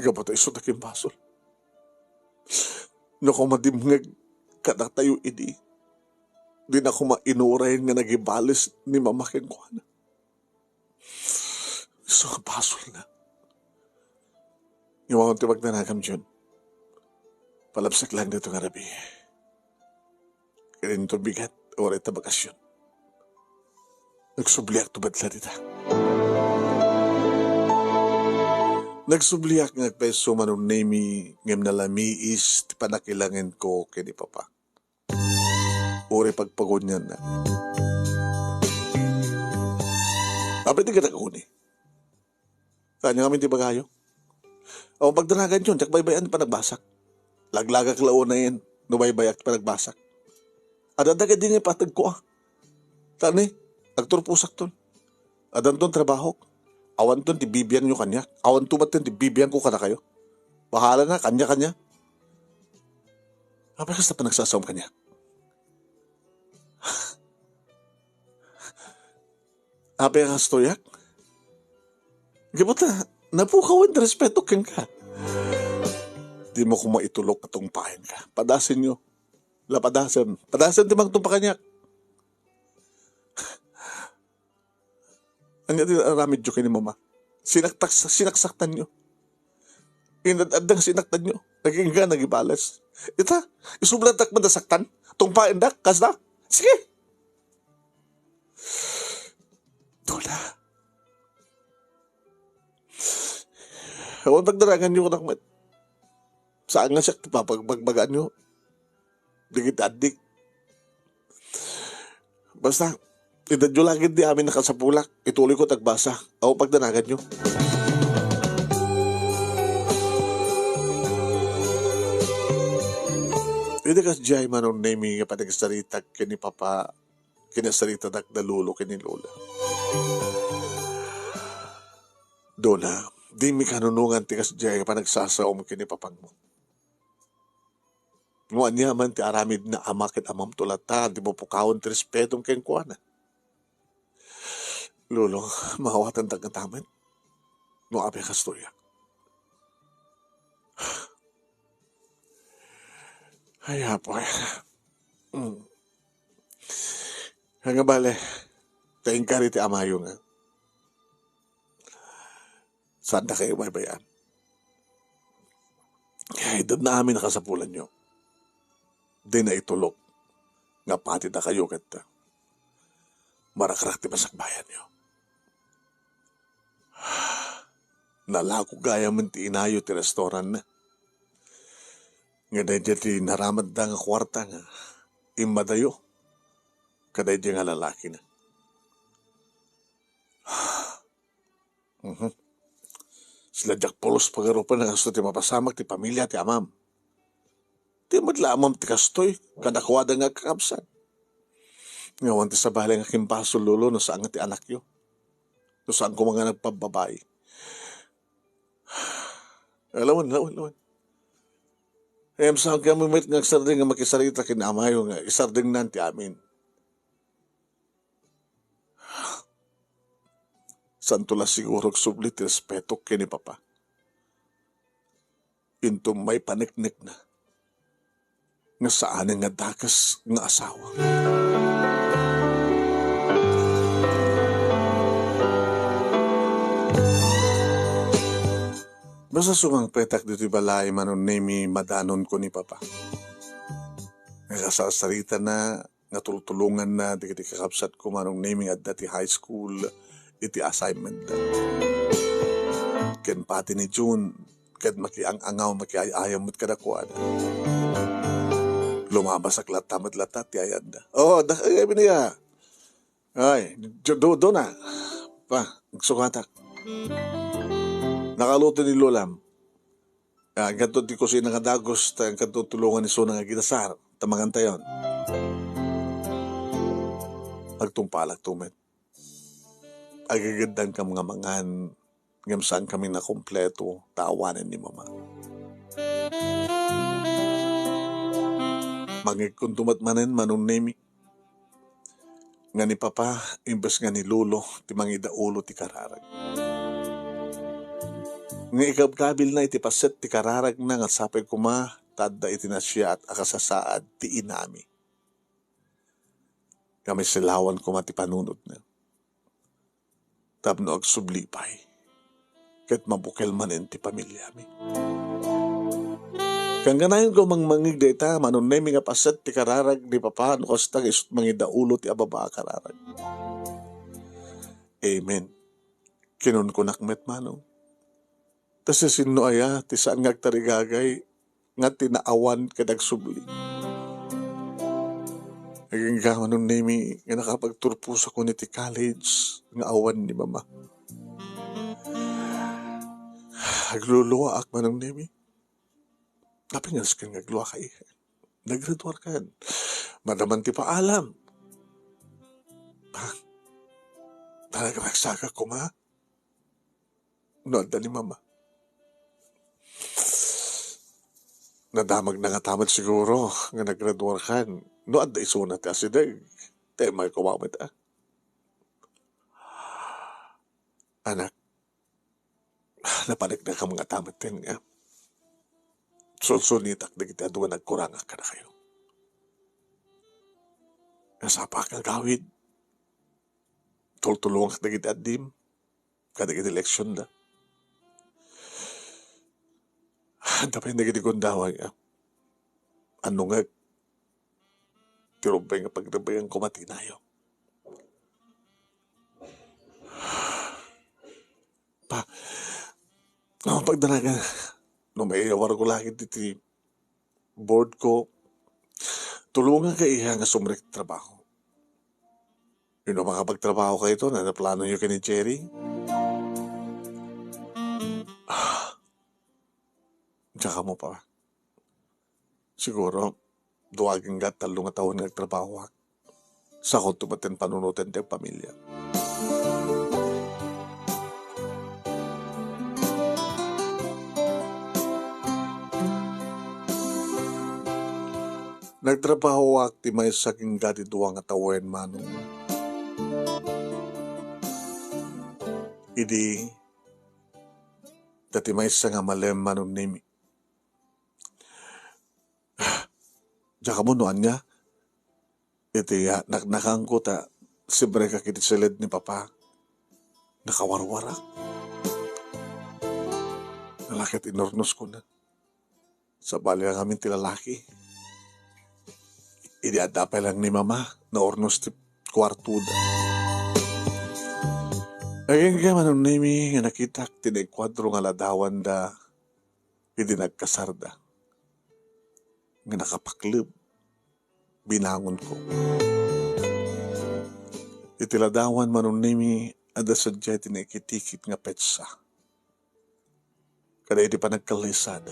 Gapu ta isu ti agimbasol. No koma dimngeg kadatayo idi, dina koma inurayen nga nagibales ni Mama kenkuana. Isu nga basolna. Ngem awan ti pagdanagam, Jun. Palabsak laeng daytoy nga rabii. Ket inton bigat, uray ta bakasyon. Nagsubliakto met la dita. Nagsubliak nga agpayso, Manong Nemi, ngem nalamiis ti pannakilangenko ken ni Papa. Uray pagpagunianna. Apay ti ganak uni? Ania ngamin ti ibagayo? O, pagdanagan yon, diak baybay-an ti panagbasak. Laglagak la unayen no baybay-ak ti panagbasak. Adda dagiti nga ipateg ko, a. Tani, agturposakton. Addanton trabahok. Awanton ti bibiangyo kaniak. Awanto met ti bibiangko kadakayo. Bahala na, kanya-kanya. Apay kasta panagsasaom kaniak? Apay kastoyak? Gibutna, napukawen ti respeto kenka. Dimo koma itulok a tungpaenka. Padasenyo. La, padasem. Padasem ti mangtumpa kaniak. Ania ti aramidyo ken ni Mama? Sinaktak-, sinaksaktanyo. Inad-adda nga sinaktanyo. Nagingga, nagibales. Ita, isublantak man da saktan? Tungpaendak, kasta? Sige! Dona. Awan pagdaranganyo kunak met. Saan nga siak ti papagbagbaganyo dagiti addik. Basta, itedyo la ketdi amin a kasapulak. Ituloyko ti agbasa. Awan pagdanaganyo. Idi kasdiay, Manong Nemi, nga panagsaritak ken ni Papa, kinasaritadak da Lolo ken ni Lola. Dona, dimi kanunongan ti kasdiay nga panagsasaom ken ni Papangmo. No ania man ti aramidna, ama ken amamto latta, dimo pukawen ti respetom kenkuana. Lolo, maawatandak ngata met no apay kastoyak. Ay, apo, ay. Mm. Nga bale, ta inkari ti amayo nga saanda kayo baybay-an. Ay, dagiti amin a kasapulanyo. Dina itulok nga pati dakayo ket marakrak ti masakbayanyo. Nalako gayamen ti inayo ti restaurant na. Nga daydiay ti naramatda nga kuarta nga immadayo kadaydiay nga lalakina. Mhm. Sila diak pulos pagarupen a kastoy ti mapasamak ti pamilia ti amam. Di met la amam ti kastoy kadakuada nga agkakabsat. Nga awan ti sabali nga kimbasol, Lolo, no saan nga ti anakyo. No saan koma nga nagpabbabai. Lawen, lawen, lawen. Em, saan kami met nga agsardeng nga makisarita ken amayo nga isardengnan ti amin? Santo la siguro agsubli ti respeto ken ni Papa. Inton maipaneknekna nga saanen nga dakes nga asawa. Basta sumangpetak ditoy balay, Manong Nemi, madanonko ni Papa. Nga kasarsaritana nga tultulonganna dagiti kakabsatko, Manong Nemi, nga adda ti high school iti assignment. Ken pati ni June, ket makiang-angaw, makiay-ayaw met kadakuada. Lumabasak latta met latta ti ayanda. Oh, da-, ay, ay, biniya. Ay, do-, do-, dona. Pa, agsukatak. Nakaluto ni Lolam. Ah, inkanto ti kusina nga dagus, ta inkanto tulongan ni Sona nga agitasar, ta mangantayon. Agtungpalak to met. Agigiddan kam nga mangan, ngem saan kami nakompleto, ta awanen ni Mama. Mangegkonto met manen, Manong Nemi, nga ni Papa, imbes nga ni Lolo, ti mangidaulo ti kararag. Nga ikabkabilna iti paset ti kararagna nga sapay koma ta adda iti nasayaat a kasasaad ti inami. Nga masilawan koma ti panunotna. Tapno agsubli pay ket mabukel manen ti pamiliami. Kanganayonko mangmangngeg dayta, Manong Nemi, nga paset ti kararag ni Papa no kasta nga isut' mangidaulo ti ababa a kararag. Amen. Kinunkunak met, Manong. Ta siasino aya ti saan nga agtarigagay nga tinaawan ken agsubli? Agingga, Manong Nemi, nga nakapagturposakon iti college nga awan ni Mama. Agluluaak, Manong Nemi. Apay nga nasken nga agluaka, iha? Naggraduarkan. Madaman ti paalam. Ha? Talaga nagsagak koma no adda ni Mama. Nadamagna ngata met siguro nga naggraduarkan no adda isuna ti asideg. Tay may kumamet, ah. Anak, napaneknekam ngata metten nga sursunitak dagiti adu nga nagkurangak kadakayo. Nasapak nga gawid, tultulongak dagiti addim kadagiti leksionda. Adda pay dagiti gundaway nga annongek ti rumbeng nga pagrebbeng koma ti nayo. Pa, no, pagdanagan, no maiyawarko langit iti board ko, tulonganka, iha, nga sumrek ti trabaho. Ino makapagtrabaho kayo to, na naplano nyo kini Jerry? Ah, diak ammo pa. Siguro, dua agingga tallo nga tawen nga agtrabahoak. Sakonto met ti panunoten ti agpamilya. Nagtrabahoak ti maysa agingga ti dua nga tawen, Manong. Idi, ta ti maysa nga malem, Manong Nemi. Diak ammo no ania. Iti, ah, naknakangko ta simrekak iti siled ni Papa. Nakawarwarak. Nalakit inurnoskona. Sabali lang amin ti lalaki. Idi adda pay lang ni Mama, naurnos ti kuartoda. Agingga, Manong Nemi, nga nakitak ti naikuadro nga ladawanda idi nagkasarda. Nga nakapakleb, binangonko. Iti ladawan, Manong Nemi, adda sadiay ti naikitikit nga petsa. Kada iti panagkallisada.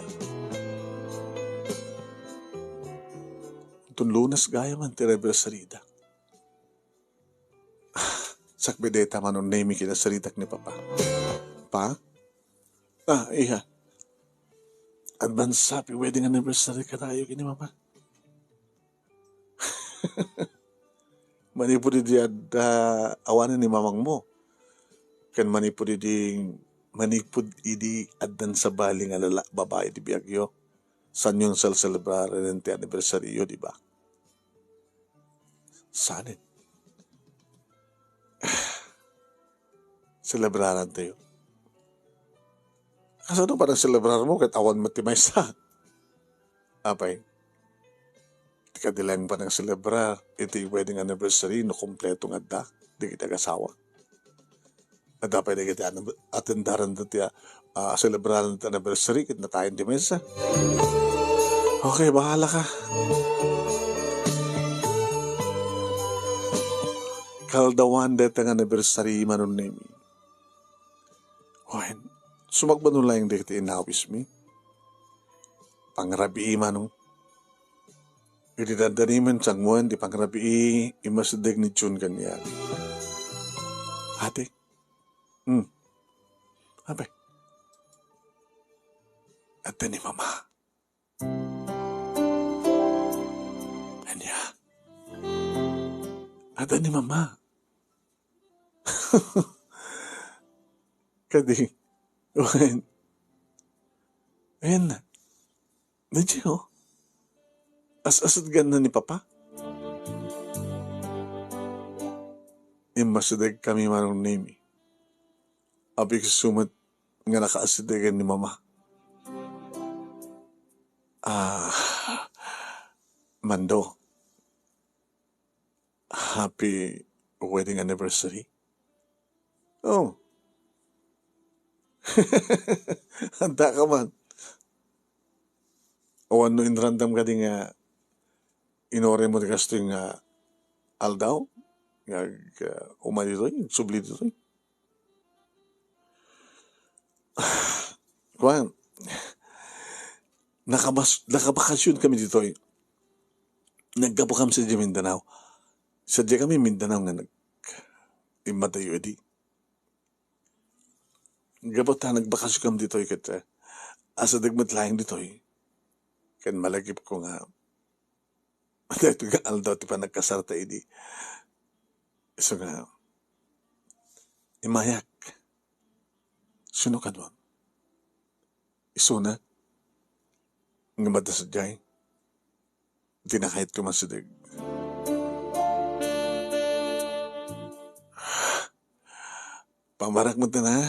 Inton Lunes gayamen ti anniversary da. Sakbay dayta, Manong Nemi, kinasaritak ni Papa. Pa? Ah, iha. Advance happy wedding anniversary kadayo ken ni Mama. Manipud idi adda awanen ni mamangmo, ken manipud idi, manipud idi addan sabali nga lala-, babai ti biagyo, saanyon sel-, selebraren ti anniversaryo, di ba? Saanen. Selebrarantayo. Kasano pay selebrarmo ket awan met ti maysa? Apay, ti kadi laeng pay selebrar iti wedding anniversary no kompleto nga adda dagiti agasawa. Adda pay dagiti anib-, atendaran ti, ah, ah, selebraran ti anniversary ket natayen ti maysa. Okay, bahala ka. Kaldawan dayta nga anniversary, Manong Nemi. Wen, sumagmamano laeng dagiti inawismi. Pangrabii, Manong. Idi dandanimen sangoen ti pangrabii, immasideg ni Jun kaniak. Ate? Hmm. Apay? Adda ni Mama. Ania? Adda ni Mama. Kadi, wen, wen, Nadyo, as-asidegna ni Papa. Immasidegkami, Manong Nemi. Apay, isu met nga nakaasidegen ni Mama. Ah, Mando, happy wedding anniversary. Oh. Adda ka man. Awan no inramdam kadi nga inuray mo ti kastoy nga aldaw nga ag-, ah, uma ditoy, agsubli ditoy. Kuan, nakabas-, nakabakasyon kami ditoy. Naggapukam sadiay Mindanao. Sadiay kami Mindanao nga nag-, immadayo idi. Gapu ta nagbakasyokam ditoy ket, eh, asideg met laeng ditoy. Ken malagipko nga, daytoy nga aldaw ti panagkasarta idi. Isu nga, imayak. Sino kadua? Isuna? Nga madasdiay? Ti nakayatko masideg. Pamarak met na.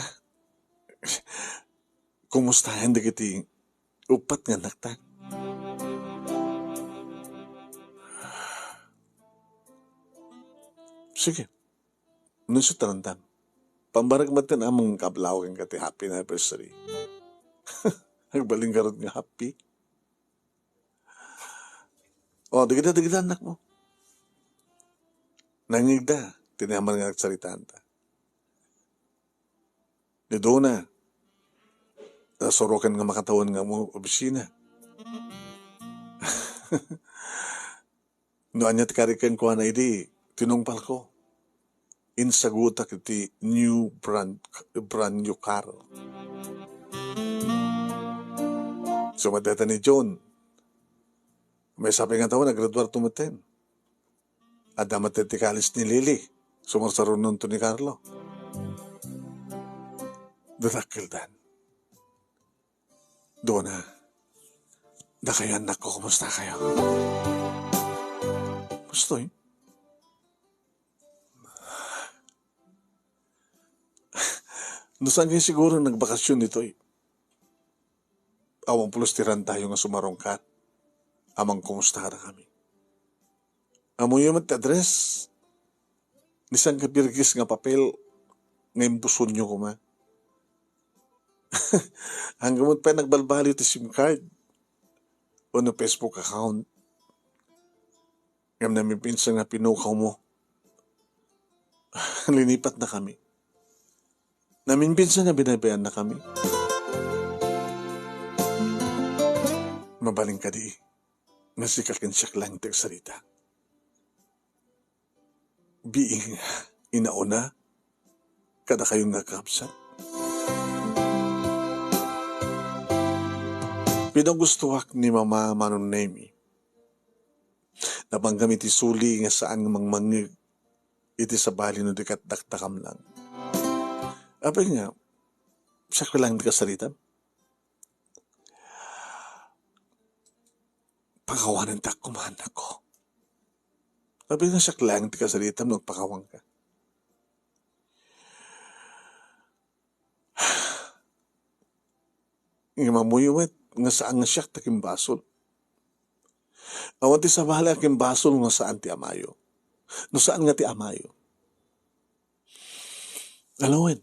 Kumustayan dagiti uppat nga annakta? Sige. No, isu ti naantan. Pambarek met ti among kablawken ket ti happy anniversary. Agbalin garud nga happy. O, dagita, dagita annakmo. Nangngegda, ti naman nga nagsaritaanta. Ni Dona, nasuroken nga makatawen nga mo opisina. No ania ti karik kenkuana idi, tinungpalko. Insagutak iti new brand, brand new car. Sumadeta ni John. Maysa pay nga tawen, nagraduarto metten. Adda met ti college ni Lily. Sumarsarunonto ni Carlo. Dadakkeldan. Dona, dakayo annakko, kumusta kayo? Kastoy? No saan kayo siguro nagbakasyon ditoy? Awan pulos ti rantayo nga sumarungkat. Amang kumusta da kami? Ammoyo met ti address. Ni sangkabirgis nga papel nga imbusonyo koma. Hanggang met pay nagbalbaliw ti SIM card wenno Facebook account. Ngem namimpinsan nga pinukawmo. Linipatna kami. Namimpinsan nga binaybay-annakami. Mabalin kadi, nga sika ken siak laeng ti agsarita. Biing inauna, kadakayo nga kakabsat. Pinagustoak ni Mama Manong Nemi. Napangkami ti suli nga saan nga mangmangngeg iti sabali no di ket dakdakam lang. Apay nga, siak laeng ti kasaritam? Pakawanenta koma, annakko. Apay nga siak laeng ti kasaritam no agpakawanka? Ngem ammoyo met nga saan nga siak ti akimbasol. Awan ti sabali a kimbasol nga saan ti amayo. No saan nga ti amayo. Alawen,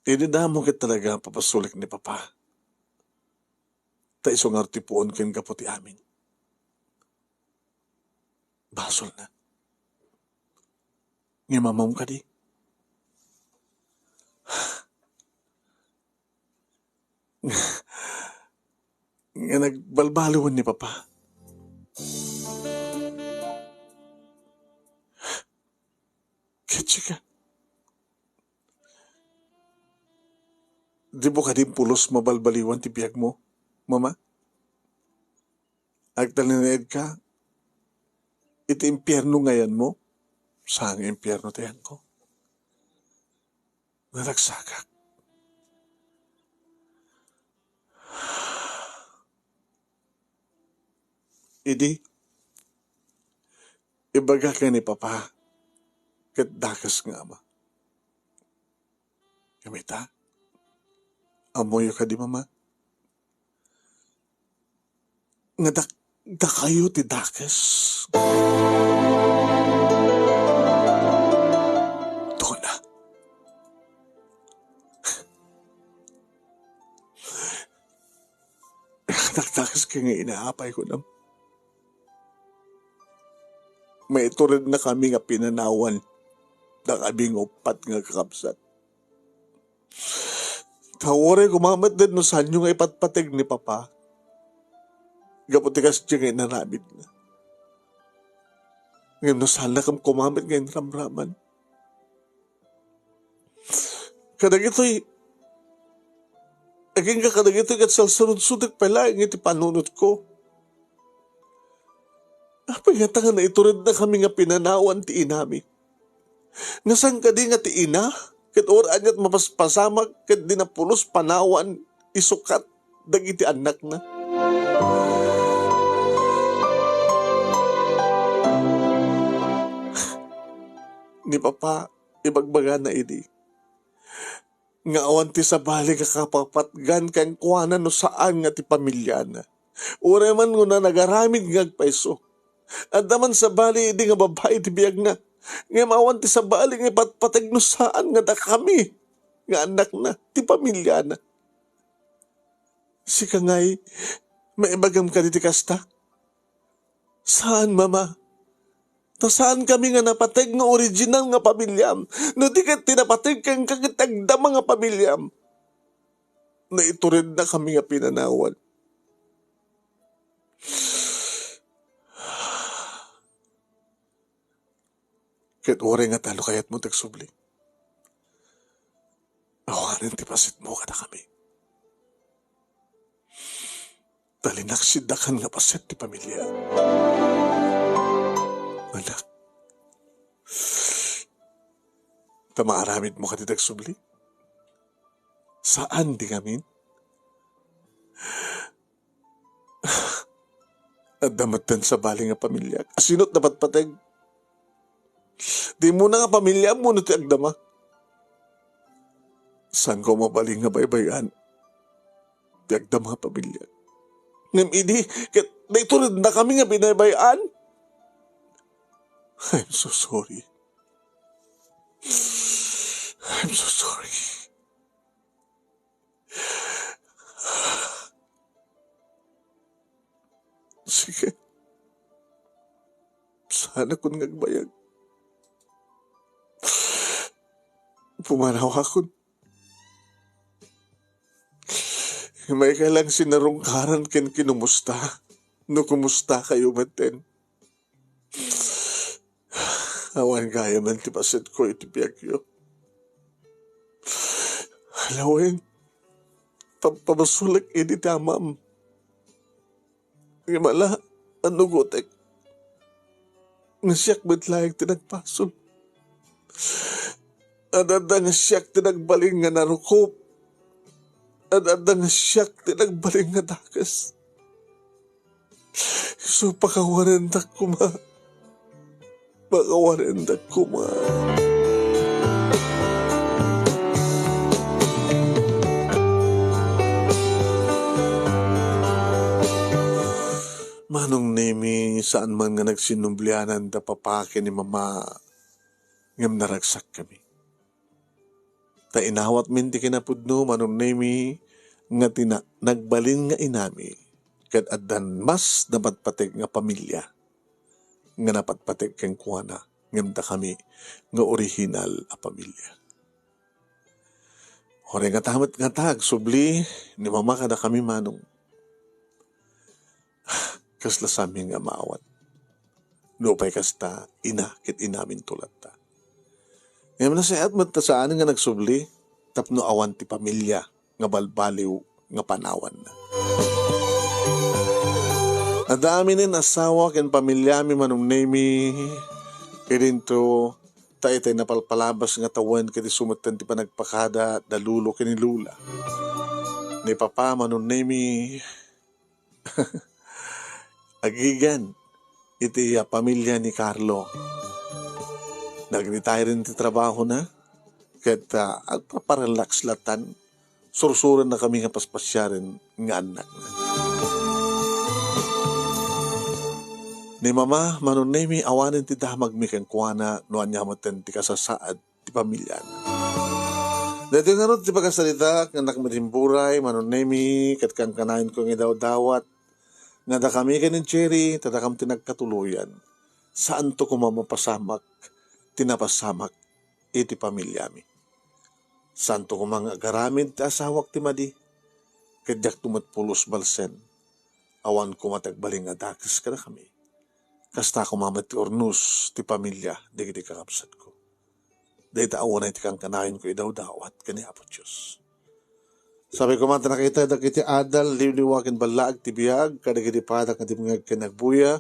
idi damo ket talaga papasolik ni Papa. Ta isu ngarud ti puon ken gapu ti amin. Basolna. Ngem ammom kadi nga nagbalbaliwen ni Papa. Ket sika, dimo kadi pulos mabalbaliwan ti biagmo, Mama? Agtalinaedka iti impierno nga ayanmo, saan nga impierno ti ayanko. Naragsakak. Idi, ibaga ken ni Papa, ket dakes nga ama. Ngem ita, ammoyo kadi, Mama, nga dak-, dakayo ti dakes. Dona. Dakdakes ken nga inaapay ko na. Maituredna kami nga pinanawan dakami nga uppat nga kakabsat. Ta uray koma met no saanyo nga ipatpateg ni Papa. gapu ti kasdi nga inaramidna. Ngem no saannakam koma met nga inramraman, kadagitoy, agingga kadagitoy ket salsarudsodek pay laeng iti panunotko. Apay ngata nga naiturednakami nga pinanawan ti inami? Nga saan kadi nga ti ina ket uray aniat mapaspasamak ket di napulos panawan isukat dagiti annakna? Ni Papa, ibagbagana idi nga awan ti sabali nga kapapatgan kenkuana no saan nga ti pamiliana. Uray man no nagaramid nga agpayso. Adda man sabali idi nga babbai ti biagna. Ngem awan ti sabali nga ipatpateg no saan nga dakami nga annakna, ti pamiliana. Sika ngay, maibagam kadi ti kasta? Saan, Mama. Ta saankami nga napateg nga original nga pamiliam. No di ket ti napateg kenka ket agdama nga pamiliam. Naiturednakami nga pinanawan. Ket uray ngata no kayatmo ti agsubli, awanen ti pasetmo kadakami. Ta linaksiddakan nga paset ti pamilia. Anak, ta maaramidmo kadi ti agsubli? Saan ti ngamin? Adda metten sabali nga pamiliak. Asino ti napatpateg? Di mo na nga pamiliam wenno ti agdama? Saan ko mabalin nga baybay-an ti agdama nga pamiliak? Ngem idi, ket daytoy ket dakami nga binaybay-an. I'm so sorry. I'm so sorry. Sige. Saanakon nga agbayag. Pumanawakon. Imayka lang sinarungkaran ken kinumusta. No kumusta kayo metten? Awan gayam ti pasetko iti biagyo. Laeng, pampabasolek idi ti amam. Ngem ala, annugotek nga siak met laeng ti nagbasol. Ad-adda nga siak ti nagbalin nga narukop. Ad-adda nga siak ti nagbalin nga dakes. Isu pakawanendak koma. Pakawanendak koma. Manong Nemi, saan man nga nagsinublianan da Papa ken ni Mama, ngem naragsakkami. Ta inawatmin ti kinapudno, Manong Nemi, nga ti na-, nagbalin nga inami, ket addan mas napatpateg nga pamilia nga napatpateg kenkuana, ngem dakami nga original a pamilia. Uray ngata met ngata agsubli ni Mama kadakami, Manong. Kasla samin nga maawat. Nupay kasta, ina ket inamin to latta. Ngem nasayaat met ta saan nga nagsubli tapno awan ti pamilia nga balbaliw nga panawanna. Adda aminen asawa ken pamiliami, Manong Nemi, idinto ta itay napalpalabas nga tawen ket isu metten ti panagpakada da Lolo ken ni Lola. Ni Papa, Manong Nemi, agigan iti, ah, pamilia ni Carlo. Nag-retire ti trabahona ket, ah, agpaparelax latan. Sursurennakami nga paspasiaren nga annakna. Ni Mama, Manong Nemi, awanen ti damagmi kenkuana no ania metten ti kasasaad ti pamiliana. Daytoy ngarud ti pakasaritak nga annak met imburay, Manong Nemi, ket kankanayon ko nga idawdawat nga dakami ken ni Jerry, ta dakam ti nagkatuloyan. Saanto koma mapasamak ti napasamak iti pamiliami. Saanto koma nga agaramid ti asawak ti madi, ket diakto met pulos balsen Awan koma ti agbalin nga dakes kadakami. Kasta koma met ti urnos ti pamilia dagiti kakabsatko. Dayta a unay ti kankanayon ko idawdawat ken ni Apo Dios. Sabi ko man, ta nakita dagiti adal, liwliwa ken ballaag ti biag, kadagiti padak nga dimngeg ken nagbuya.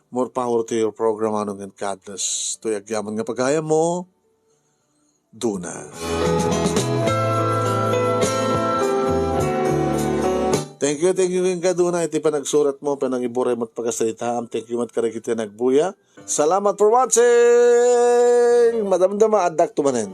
More power to your program, Anong and God bless. Toy agyaman nga pagayam mo, Duna. Thank you, thank you, King Kaduna, iti panagsurat mo, panangiburay mo, at pagkasalitaam. Thank you, mat karagiti nagbuya. Salamat for watching! Madamdama, addak tumanen.